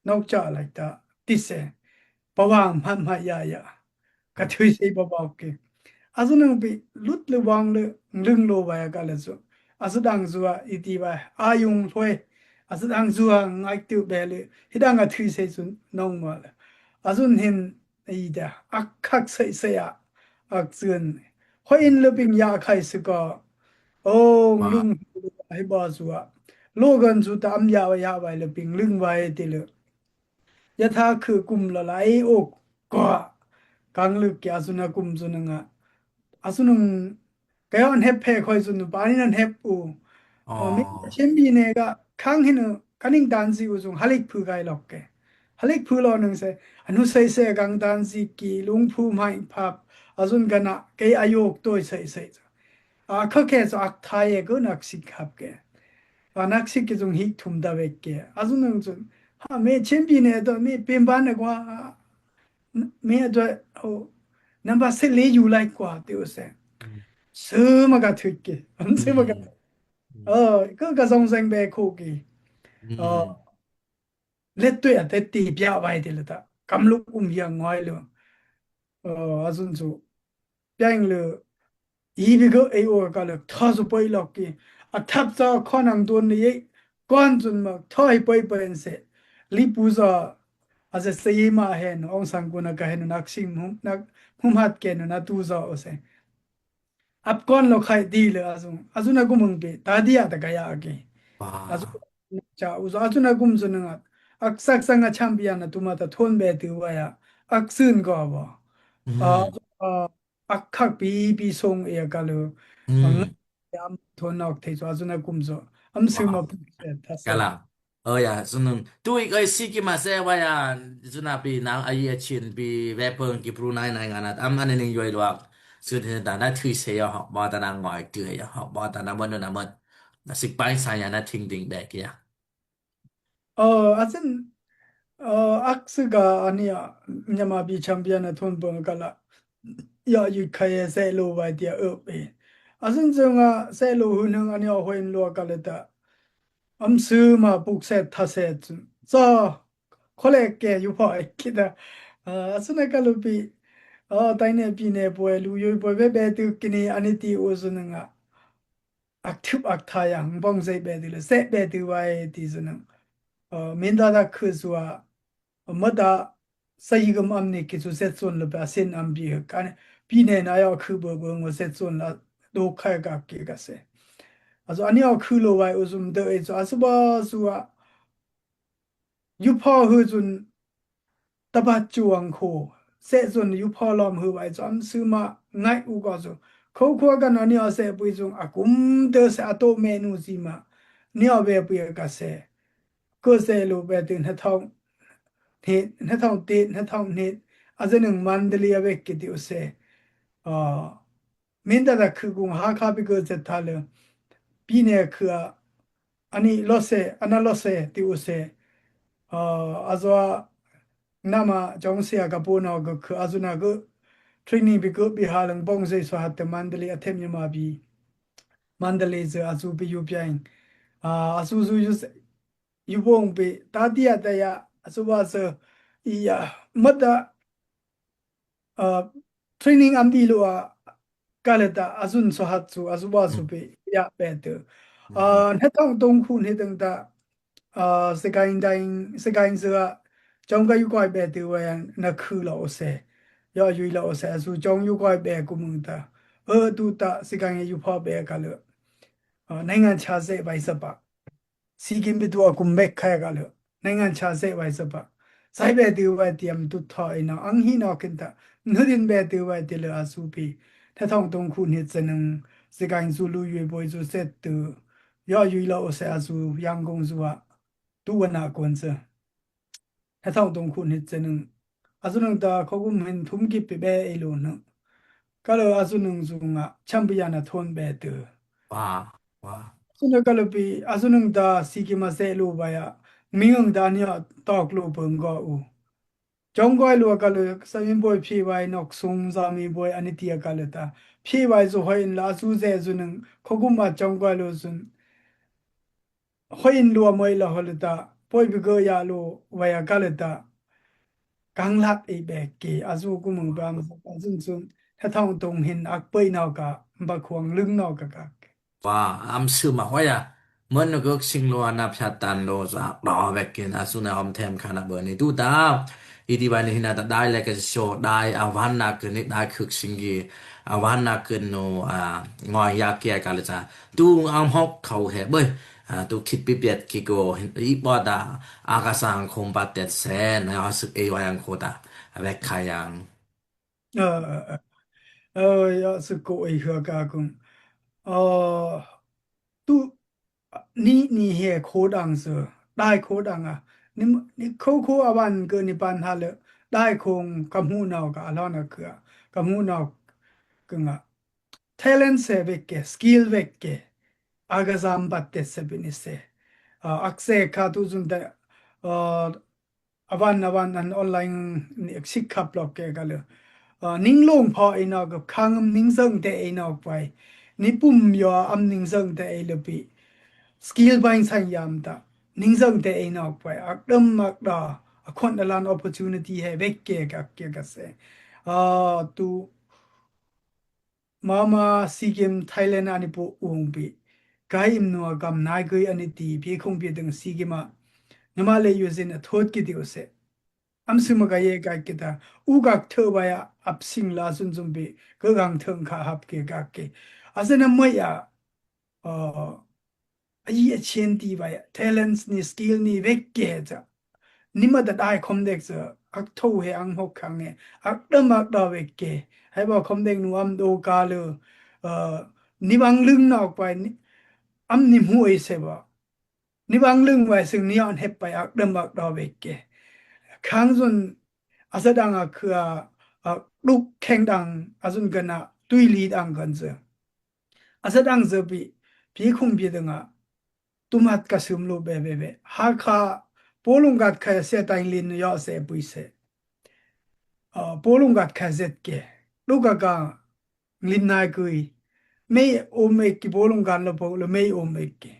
Nok cha lai ta. Ti se. Pa wang hmat hmat ya ya. Ka thui se pa ba ke. Asu nang pi lut le wang le nglung lo wa ya ka le su. Asu dang su a i ti wa. A yung hloi. Asu dang su a ngai tu be le. Hi dang a thui se sun nong ma le. Asu hin Ida, ak khak sei sei a, ak zun. Hoi in luping ya khai sika. O, lung hi ba zua. Logan zu ta am ya ya wai luping lung wai ti lu. Ya tha khu kum la lai ok. Kwa. Kang luk ya zuna kum zuna nga. Asunung Kei on hep phe khoi zun nu pani nan hep u. O mi chimbi ne ka khang hin u kaning dan zi u zung halik phu kai lok ke. Halik phu lo nung se anu sei se kang dan zi ki lung phu mai phap. Azun kana kei ayok toi sei sei. A kha ke so ak thai e ko nak sik hap ke. A nak sik ki zung hik thum da wek ke. Azun nung zun ha mi chimbi ne to mi pim ban ne kwa. Mi a doi o namba se le yu lai kwa te o se. Sema ka thik ke. Am sema ka. O ka ka song seng be ko ke. O le tui a te ti pia wai te le ta. Kam luk um ya ngoi le. O azun su. Piang le. Ibi gơ ei o ka lek tha su poi lok ki. A thap sa khon ang don ni ei. Kon zun ma tha i poi poi en se. Li pu za. A se se i ma hen ong sang kuna ka hen nak sing hum nak hum hat ken na tu za o se. Ap kon lo khai di le azun. Azun a gum ung pe. Ta di a ta ka ya ke. Azun cha u za azun a gum zun nga. Ak sak sang a champion na tu ma ta thon be tu wa ya. Ak sun ko wa. A a Ak khak pi pi song e ka lu. Ang yam thon nok thei so azun a kum so. Am sing ma pu se ta se. Kala. O ya, sunung. Tu ik ai si ki ma se wa ya, zuna pi nang ai a chin pi we pung ki pru nai nai nganat. Am an ning yoi luak. Sun hin ta na thui se ya hok ba ta na ngoi tu ya hok ba ta na mon na mon. Na sik pai sa ya na ting ting bek ya. Ơ, asin, ơ, ak sika ania, nyama bi champion a thon pung kala. Ya yu khaye se lo wai tia up e. Asin sunga se lo hunung ania hoin lo kala ta. Am suma puk se tha se tsun. Sa, khole ke yu pha e kita. Ơ, asin a kalu pi. Ơ, tai ne pi ne poi lu yu poi be be tu kini ani ti u sununga. Ak thup ak thaya, ngbong zei be di le, se be di wai di zunang. Ơ, minda da khu zua, mada sa yigam am ni ki zu zet zun le ba sin am bi kan, bi ne na ya khu bo bo ngo zet zun la, do khai ga ki ga se. Azu ani ya khu lo wai u zum de e zu, azu ba zua, Yuphaw hư chun tabat chuang kho. Se chun yuphaw lawm hư wai chu amsuma ngai u ko chu. Kho kho ka na ni a se pui chung a kum te se a to me nu si ma. Ni a we pui ka se. Ko se lu be te na thong. Ni, na thong te, na thong ni. A se nung Mandalay a we ki ti u se. A, Mindat a khư kung Hakha pi kơ zet tha lơ. Pi ne khư a, ani lo se, ana lo se, ti u se. A, a zo a, nama jong se a ka pu no kơ khư a zu na kơ training pi kơ pi ha lâng bong zet so hat te Mandalay a them yama pi. Mandalay zet a zu pi yu piang. A, a zu zu yu se, yu bong pi, ta ti a ta ya, a zu ba se, i ya, mat a, a, training am di lu a, ka le ta, a zun so hat su, a zu ba su pi, ya pe te. A, na thong tong khu ni teng ta, a, se ka in dang, se ka in se a, jong ka yu koi pe te wa yang, na khư lo o se. Yo yu lo o se, a zu jong yu koi pe ku mung ta. E, tu ta, se ka in yu pha pe ka le. A, နိုင်ငံခြားစက်ပိုင်းစပါ Sikim pi tu a kum bek khai ka le. နိုင်ငံခြားစက်ပိုင်းစပါ. Sai be te wa ti am tu tho i na, ang hi no kin ta. Nu din be te wa ti le a zu pi. Na thong tong khu ni zet nung. Se ka in zu lu yu boi zu se te. Yo yu lo o se a zu yang gong zu a. Tu wa na kon se. Na thong tong khu ni zet nung. A zu nung ta kho kum hin thum ki pi be i lu nung. Ka le a zu nung zu nga. Champion a thon be te. Wa, wa. A zu nung ka le pi, a zu nung ta Sikim a se lu ba ya. Mi ngung ta ni a tok lu pung ko u. Jong koi lu ka le, sa min boi phi wai nok sung sa mi boi ani ti a ka le ta. Phi wai zu hoi in la, a zu ze zu nung. Kho kum a jong koi lu zun. Hoi in lu a moi la ho le ta, poi bi gơ ya lu, wai a ka le ta. Kang lat i be ki, a zu ku mung bam, a zun zun, he thong tung hin ak poi nau ka, mba khuang lưng nau ka ka. Wa, am suma hoi a, mơn nu gök sing lu a na pya tan lu za, do be kin, a zu na om them ka na bơ ni tu ta. I di wai ni hin a ta dai le ke so, dai a wan na ke ni, dai khuk sing gi, a wan na ke nu, a, ngoi ya ke ka le za. Tu ang hok khâu he bơi. A, tu khit pi piet ki ko hin, i bơ ta, a ka sang khum pat tet sen, a suk e wa yang kho ta, a wek kha yang. Ơ, ơ, ơ, ya suk ko e hua ka kung. Ơ, tu, ni, ni he kho dang sơ, dai kho dang a. Ni, ni kho kho a wan ke ni pan ha le, dai khong kam hu nau ka, a lon a kua, kam hu nau ke nga. Talent se wek ke, skill wek ke, a ka zam bat te se bini se. A, ak se ka tu zun te, a, a wan, a wan an online ni ek sik khap lok ke ka le. A, ning long pha i nok, khang am ning zang te i nok pai. Ni pum yo am ning zang te i le pi. Skill bain sang yam ta. Ning zang te i nok pai. Ak dam ak da. A khon a lan opportunity he wek ke ka, ke ka se. A, tu Mama Sikim Thailand ani po ung pi. Kai im nua kam nai gui ani ti pi khung pi deng Sikim a. Numa le yu zin a thot ki ti u se. Am sima ka ye ka kita. U gak thơ ba ya ap sing la sun zum pi. Ka gang thơ kha hap ke gak ke. A se na mai ya. A, a yi a chien ti ba ya. Talents ni, skill ni, wek ke he cha. Ni ma da dai khom dek cha. Ak thâu he ang hok khang he. Ak dam ak da wek ke. Hai ba khom dek nu am do ka le. A, ni bang lưng na ok pai. Ni, am ni mu e se ba. Ni bang lưng wai sing ni an hep pai ak dam ak da wek ke. Khang zun a sa dang a khua, a, duk kheng dang a zun gana tui li dang gan ze. A sa dang ze pi, pi khung pi dang a. Tumat ka sum lu be be be. Ha kha, polung gat kha se tai lin yo se pui se. A, polung gat kha zet ke. Duk a ka, nglim nai kui. Mei om ek ki polung gan lo po lo mei om ek ki.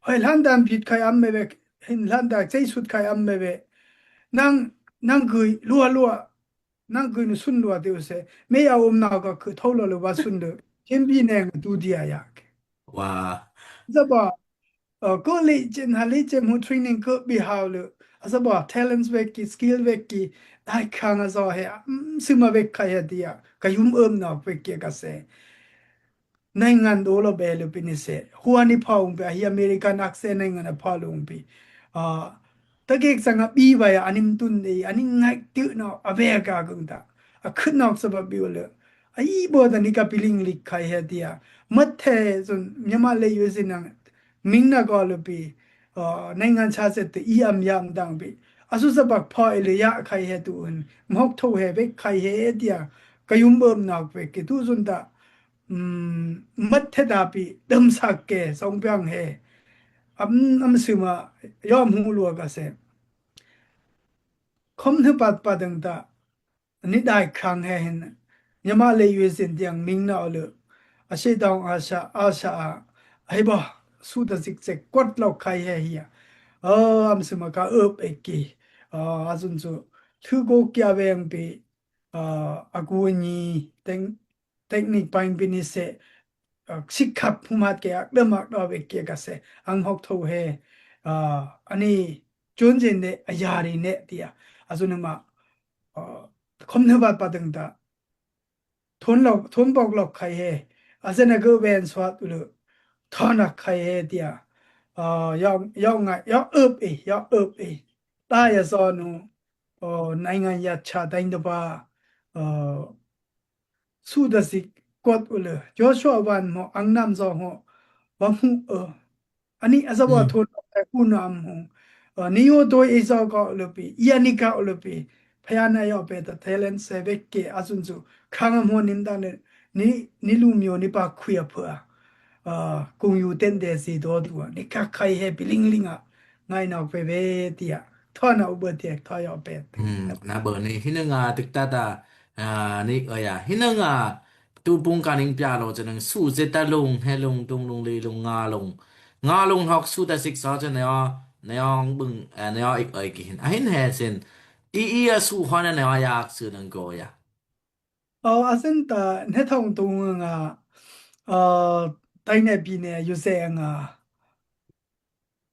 Hoi lhan dan pit khai am me be, hin lhan dan sei sut khai am me be. Nang, nang kui, lua lua. Nang kui nu sun lua te u se. Mei a om na ka khu thâu lo lo ba sun de. Kem bi neng tu dia yak. Wa. Za ba, Ơ, ko li chen ha li chen mu training ko bi hau le. A sa ba talents wek ki, skill wek ki. Ai khang a zo he, mm, sima wek khai ha dia. Ka yum um na wek ki ka se. Naingan do lo be le pi ni se. Hua ni pha ung pi, a hi American ak se naingan a pha lung pi. A, Tagek sanga bi bai anim tun de aning ngai tu no abe ka gung ta. A khut nok sa ba bi le. A i bo ta ni ka piling lik khai he tia. Mat the sun Myanmar le yu sin nang ming na ko le pi. Nai ngan cha se te i am yam dang pi. A su sa bak pho le ya khai he tu un. Mhok tho he bek khai he tia. Ka yum bom nok bek ki tu sun ta. Mat the ta pi dam sak ke song piang he. Am am sima yom hu lua ka se. Khom hnu pat pat dang ta ni dai khang he hin. Myanmar le yu sin tiang ming na le. A se dong a sa a sa a. Ai ba su ta sik sek kot lok khai he hia. Am sima ka up ek ki. A sun su. Thu go kia veng pi. A ku ni teng teknik paing bini se. Sikhap humat ke ak dam ak do bek ke ka se ang hok tho he. Ani chun jin de a yari ne tia. A sun ma khom ne bat pateng ta. Thon lok thon bok lok khai he. A sen a go ben swat ulu. Thon a khai he tia. Yau yau ngai yau up e yau up e. Ta ya so nu. Nai ngai ya cha ta in da ba. Su da sik kot u le. Joshua wan mo ang nam zo ho. Wa mu e. Ani a za wa thon u nam ho. Ni yo to e zo ko le pi. Ia ni ka le pi. Phaya na yo pe ta talent se bek ke a sun su. Khang am ho nim da ne. Ni ni lu myo ni pa khuya pha. Kung yu ten de si do tu. Ni ka khai he pi ling ling a. Ngai nok pe be tia. Thon a u be tia tho yo pe. Na be ni hi na nga tik ta ta. Ni ơi à, hi nâng à, tu pung ka ning pia lo, cho nâng su zê ta lung, he lung, tung lung, li lung, nga lung. Nga lung hok su ta sik so, cho neo, neo bưng, neo ik ơi ki hin. A hin he sin. I, i a su hon neo yak su nâng go ya. Ơ, a sin ta, ne thong tung nga, ơ, tai ne pi ne, yu se nga.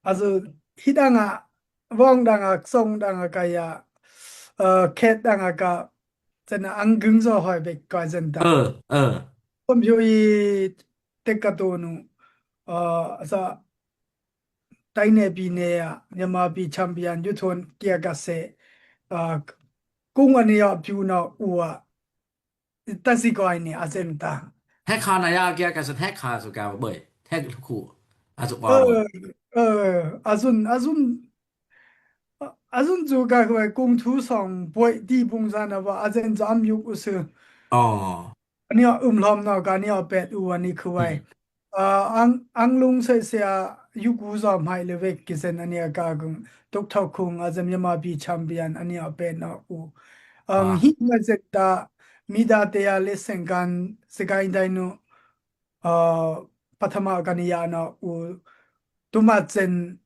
Also, hi dang a, vong dang a, song dang a ka ya, ơ, khet dang a ka, chen a ang gưng so hoi bek ka chen ta. Ơ, ơ. Kom yo i tek ka to nu, ơ, sa, tai ne pi ne a, Myanmar pi champion, yu thon kia ka se, ơ, kung ani a piu na ua, ta si ko ai ni a chen ta. Hek kha na ya kia ka chen hek kha su ka bơi. Hek khu. A su ba. Ơ, ơ, a sun, a sun, a sun chu ka ko kung thu song bơi ti pung sa na ba a chen jam yuk u su. Ơ. Ani a um lom na ka ni a pet u ani khu ai. Ang, ang lung se se a yu ku za mai le vek ki sen ani a ka gung. Tuk thau kung a zem yama pi champion ani a pe na u. Ang hi ma zet ta mi da te a le seng kan se ka in dai nu. Pathama ka ni ya na u. Tu ma chen,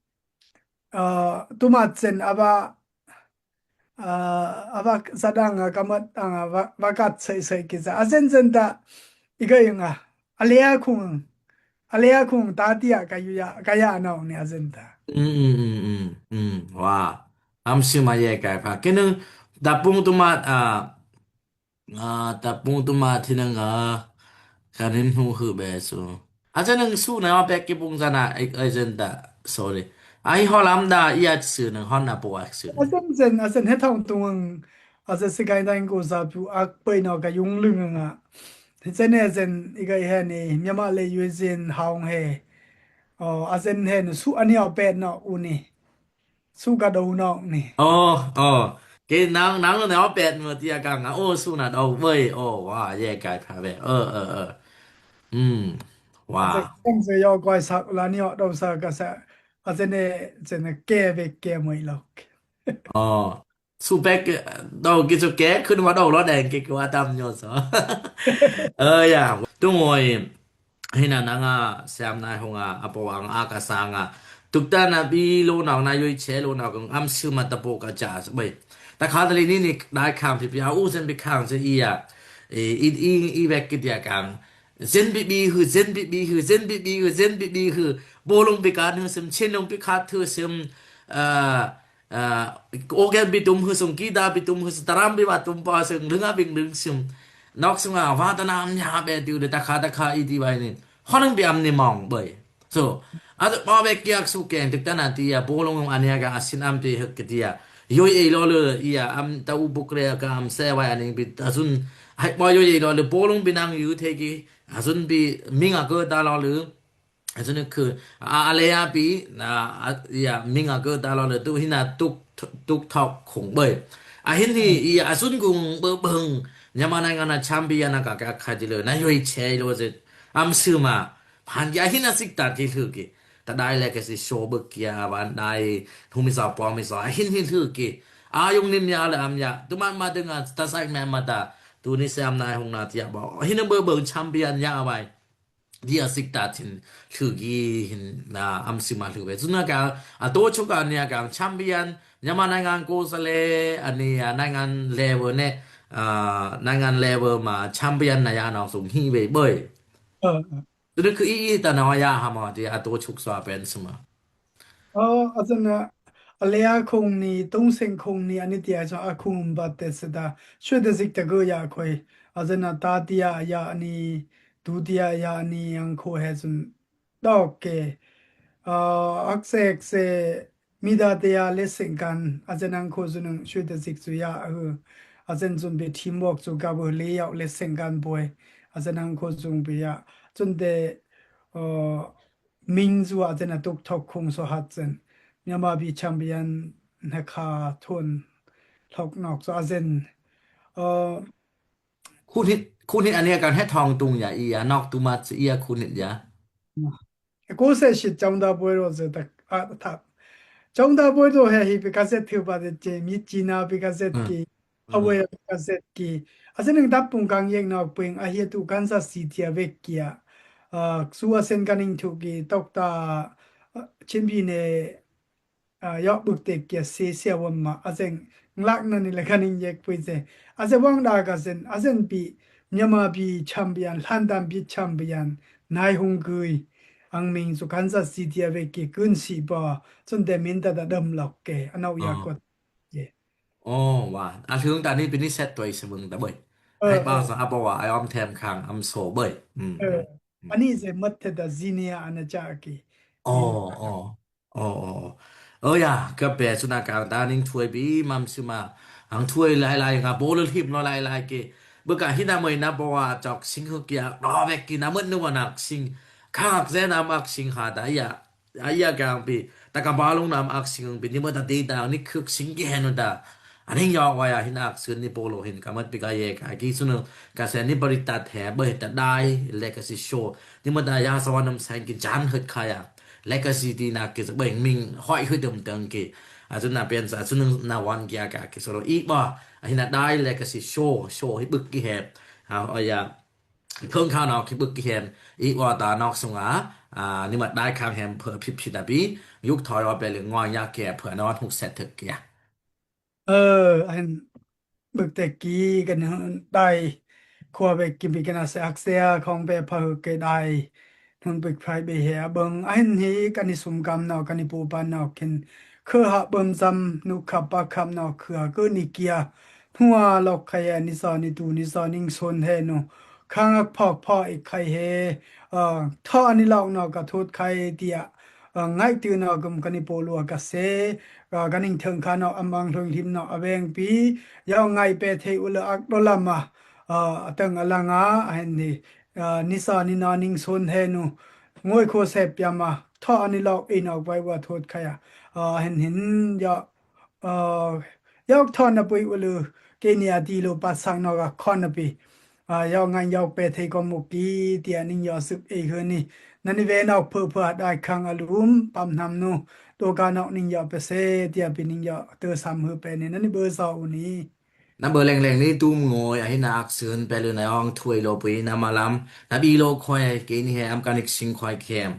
tu ma chen a ba, a ba sa dang a ka mat dang a ba kat sei sei ki sa. A zen zen ta i ka ing a. A le a kung. A le a kung ta ti a ka yu ya, ka ya na ni a zen ta. Wa. Am si ma ye ka pa. Ke nung da pung tu ma a. Nga ta pung tu ma thi nâng a. Ka nin hu hu be su. A chen nâng su na a pek ki pung sa na ai zen ta. Sorry. Ai ho lam da i a su nâng hon na po a su. A zen zen a zen he thong tung. A zen si kai dang ko sa pu a pe no ka yung lung nga. He zen he zen i kai he ni Myanmar le yu zen haung he. A zen he nu su ani a pet no u ni. Su ka do nok ni. Ơ, ơ. Ke nang, nang ne a pet mo ti a ka nga. Ơ, su na do bơi. Ơ, wa, ye kai pha be. Ơ, ơ, ơ. Wa. Chen se yo koi sak la ni o do sa ka sa. A chen ne, chen ne ke be ke mo i lok. Ơ. Su pek, do ki su ke, khun wa do lo deng ke kwa tam nyo so. Ơ, ya. Tu ngoi. Hina nang a, siam nai hong a, a po ang a ka sang a. Tuk ta na bi lo nau na yoi che lo nau kong am su ma ta po ka cha, bai. Ta kha ta li ni ni dai khang pi pi a u zen bi khang zen i a. I, i, i, i vek ki dia kang. Zen bi bi hu, zen bi bi hu, zen bi bi hu, zen bi bi hu. Bo long bi ka nu sim, chin long bi ka thu sim. Ơ, Ơ, organ bi tum hu sung, guitar bi tum hu sung, drum bi wa tum pa sung, lung a bing lung sung. Nok sung a, wa ta na am nya be tiu de ta kha ta kha i ti wai ni. Ho nang bi am ni mong bơi. So, Ata ƀawe kiak su keng tik tana tia, bolong ania ka asin am te hek tia. Yoi ei lo le ia am ta u buk le ka am sewa aning bit asun. Hai ƀawe yoi ei lo le bolong binang yu te ki. Asun bi ming a ke ta lo le. Asun ke a, a le a bi, na, a, ia ming a ke ta lo le tu hina tuk, tuk thok khong ƀoi. A hin hi, ia asun kung ƀe beng. Nyama nai ngana champion a ka ka kha ji le. Na yoi che lo ze. Am su ma. Phan ya hina sik ta ki hlu ki. Ta dai legacy show bek kia wan dai humi sa pom mi sa hin hin hlu ki. A yung nim ya le am ya. Tu man ma deng a ta sai me ma ta. Tu ni se am nai hung na tia ba. Hin be be champion ya wai. Dia sik ta tin hlu ki hin na am si ma hlu be. Tu na ka a to chu ka nia ka champion. Nyama nai ngan ko sa le ani a nai ngan level ne. A nai ngan level ma champion na ya nau sung hi be be. Ơ, ơ. Tui nư kơ i, i ta nau a ya hama ti a to chuk sua pen sma. Ơ, a zan a, a lea khong ni, tong seng khong ni, ani tia zan a khong bat te se ta, sui te zik ta gơ ya khoi. A zan a ta tia ya ani, tu tia ya ani, ang kho he zun. Dok ke. Ơ, ak sek se, Mida te a le seng kan, a zen ang kho zun ang sui te zik zu ya, ơ, a zen zun be teamwork zu ga be le ya le seng kan boi, a zen ang kho zun be ya, zun te, ơ, ming zu a zen a tuk thok khong so hat zen. Myanmar bi champion na kha thon lok nok zu a zen, ơ, Khun hit, khun hit ania kan het hong tung ya, i a nok tu mat i a khun hit ya. Ko se shit chong da boi ro ze tak, a, tak. Chong da boi ro he hi pe ka se thiu ba de che, mi chi na pe ka se ki. A wei pe ka se ki. A se neng dap pung kang yeng nok pung, a hi tu Kansas City a vek kia. A, su a sen ka ning thu ki, tok ta, a, chin bi ne, a, yau buk tek kia se se wam ma, a zeng lak na ni le ka ning yek pui ze. A ze wang da ka zen, a zen pi, Myanmar pi champion, London pi champion, nai hung gui. Ang ming zu Kansas City a vek ki kun si ba, zun de min ta da dam lok ke, a nau ya kot. Ye. Ơ, wa, a hlung ta ni pi ni set toi se mung ta boi. Ơ, hai ba ơ. Sa a ba wa, ai om them khang, am so boi. Ơ. Ani ze mat te da zinia ana cha ki. Ơ, ơ. Ơ, ơ, ơ. Ơ ya, ka pe suna ka ta ning thuai bi mam sima. Ang thuai lai lai nga bo le hip no lai lai ke. Beka hina moi na bo wa chok sing hu kia. Ro vek ki na mut nu wa nak sing. Khak ze na mak sing ha ta ya. A ya kang bi. Ta ka ba lung na mak sing bi ni mo ta ti ta ni khuk sing ki henu ta. Aning yau wa ya hin ak sun ni polo hin ka mat pi ka ye ka ki sunu ka se ni bari ta the bari ta dai legacy show. Ni mat a ya sa wa nam sang ki jan hut ka ya. Legacy ti na ki sa bari ming hoi hut dum tang ki. A sun na pen sa sun na wan ki a ka ki soro i ba. A hin a dai legacy show, show hi buk ki he. A, o ya. Phung ka nok ki buk ki he. I wa ta nok sung a. A, ni mat dai khang hem phe phip phit a bi. Yuk thoi wa pe le ngoi ya ke phe na wan huk set thek ki a. Ơ, a hin buk te ki kan hun dai khua be ki bi kan a se ak se a khong be pha ke dai. Hun buk phai be he a bang a hin hi kan ni sum kam no, kan ni pu pan no, kin khơ ha bam zam nu khap pa khap no, khơ a kơ ni kia. Hua lok khai a ni sa ni tu ni sa ning son he no. Khang ak phok pha ik khai he. Ơ, tho ni lok no ka thut khai tia. Ơ, ngai tu no gum kan ni po lua ka se. Ơ, kan ning theng kha no am ang hlung hlim no a veng pi. Yau ngai pe thei u le ak do lam a. Ơ, a teng a lang a, a hin ni. Ơ, ni sa ni na ning son he nu. Ngoi kho se pia ma. Tho ni lok i no vai wa thut khai a. Ơ, a hin hin ya. Ơ, yau tho na pui u le. Ke ni a ti lo pa sang no ka khon na pi. A, yau ngan yau pe thei ko muk ki, tia ning yau suk ei hơ ni. Nani ve nok phơ phơ dai khang a lum, pam nam nu. To ka nok ning yau pe se, tia pi ning yau tơ sam hơ pe ni. Nani bơ sa u ni. Na bơ leng leng ni tum ngoi, a hin na ak sun pe lu na ong thuai lo pui na ma lam. Na bi lo khoi, ke ni he am ka nik sing khoi kem.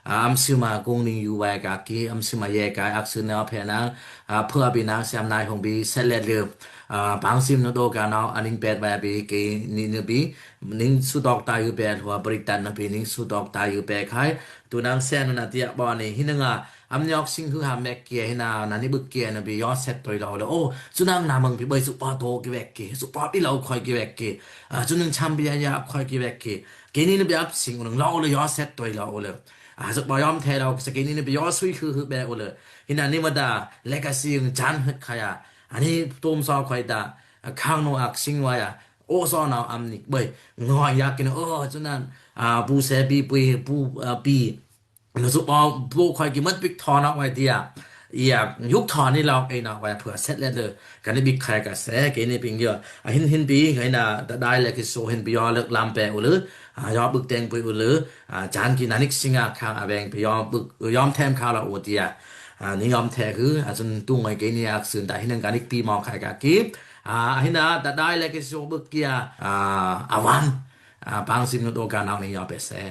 A, am sima kung ning yu wai ka ki, am sima ye ka ak sun na phe na, a, phua bi na siam nai hong bi set let le. A, pang sim no do ka na, a ning pet wai bi ki ni ni bi, ning su tok ta yu pe hua Britain na bi, ning su tok ta yu pe khai. Tu nang sen na tia bo ni, hin nga, am nyok sing hu ham mek kia, hin na, na ni buk kia na bi, yo set toi lo le. O, su nang na mong bi, bai su pa to ki wek ki, su pa bi lo khoi ki wek ki. A, su nang champion ya khoi ki wek ki. Ke ni ni bi ap sing, nang lo le, yo set toi lo le. A, sŭk ƀu yom the lo, sŭk kei ni ni ƀu yom sui hư hư ƀe u lơ. Hina ni ma ta legacy jan hit khai a. Ani tum so khai ta, a, khang no ak sing wa ya. O so nau am nik ƀei. Ngoi yak kei ni, o, chu nan, a, pu se pi, pu, pu, a, pi. Nau sŭk ƀu, pu khai ki mat pik thon ak wai tia. Ia, yuk thon ni lo, ei nau wai phua set le lơ. Kani ƀik khai ka se, kei ni ping yo. A, hin, hin pi, khai na, ta dai legacy hin pi yo lek lam pe u lơ. A, yo ƀŭk teng pui u lơ. A, jan ki nanik singa khang a beng pi yo ƀŭk, yom them kha lo u tia. A, ni yom the hư, a, sun tung ngai kei ni ak sun ta hin kanik pi mo khai ka ki. A, hin a, ta dai legacy ƀŭk kia. A, a wan. A, pang sim no to ka nau ni yo pe se.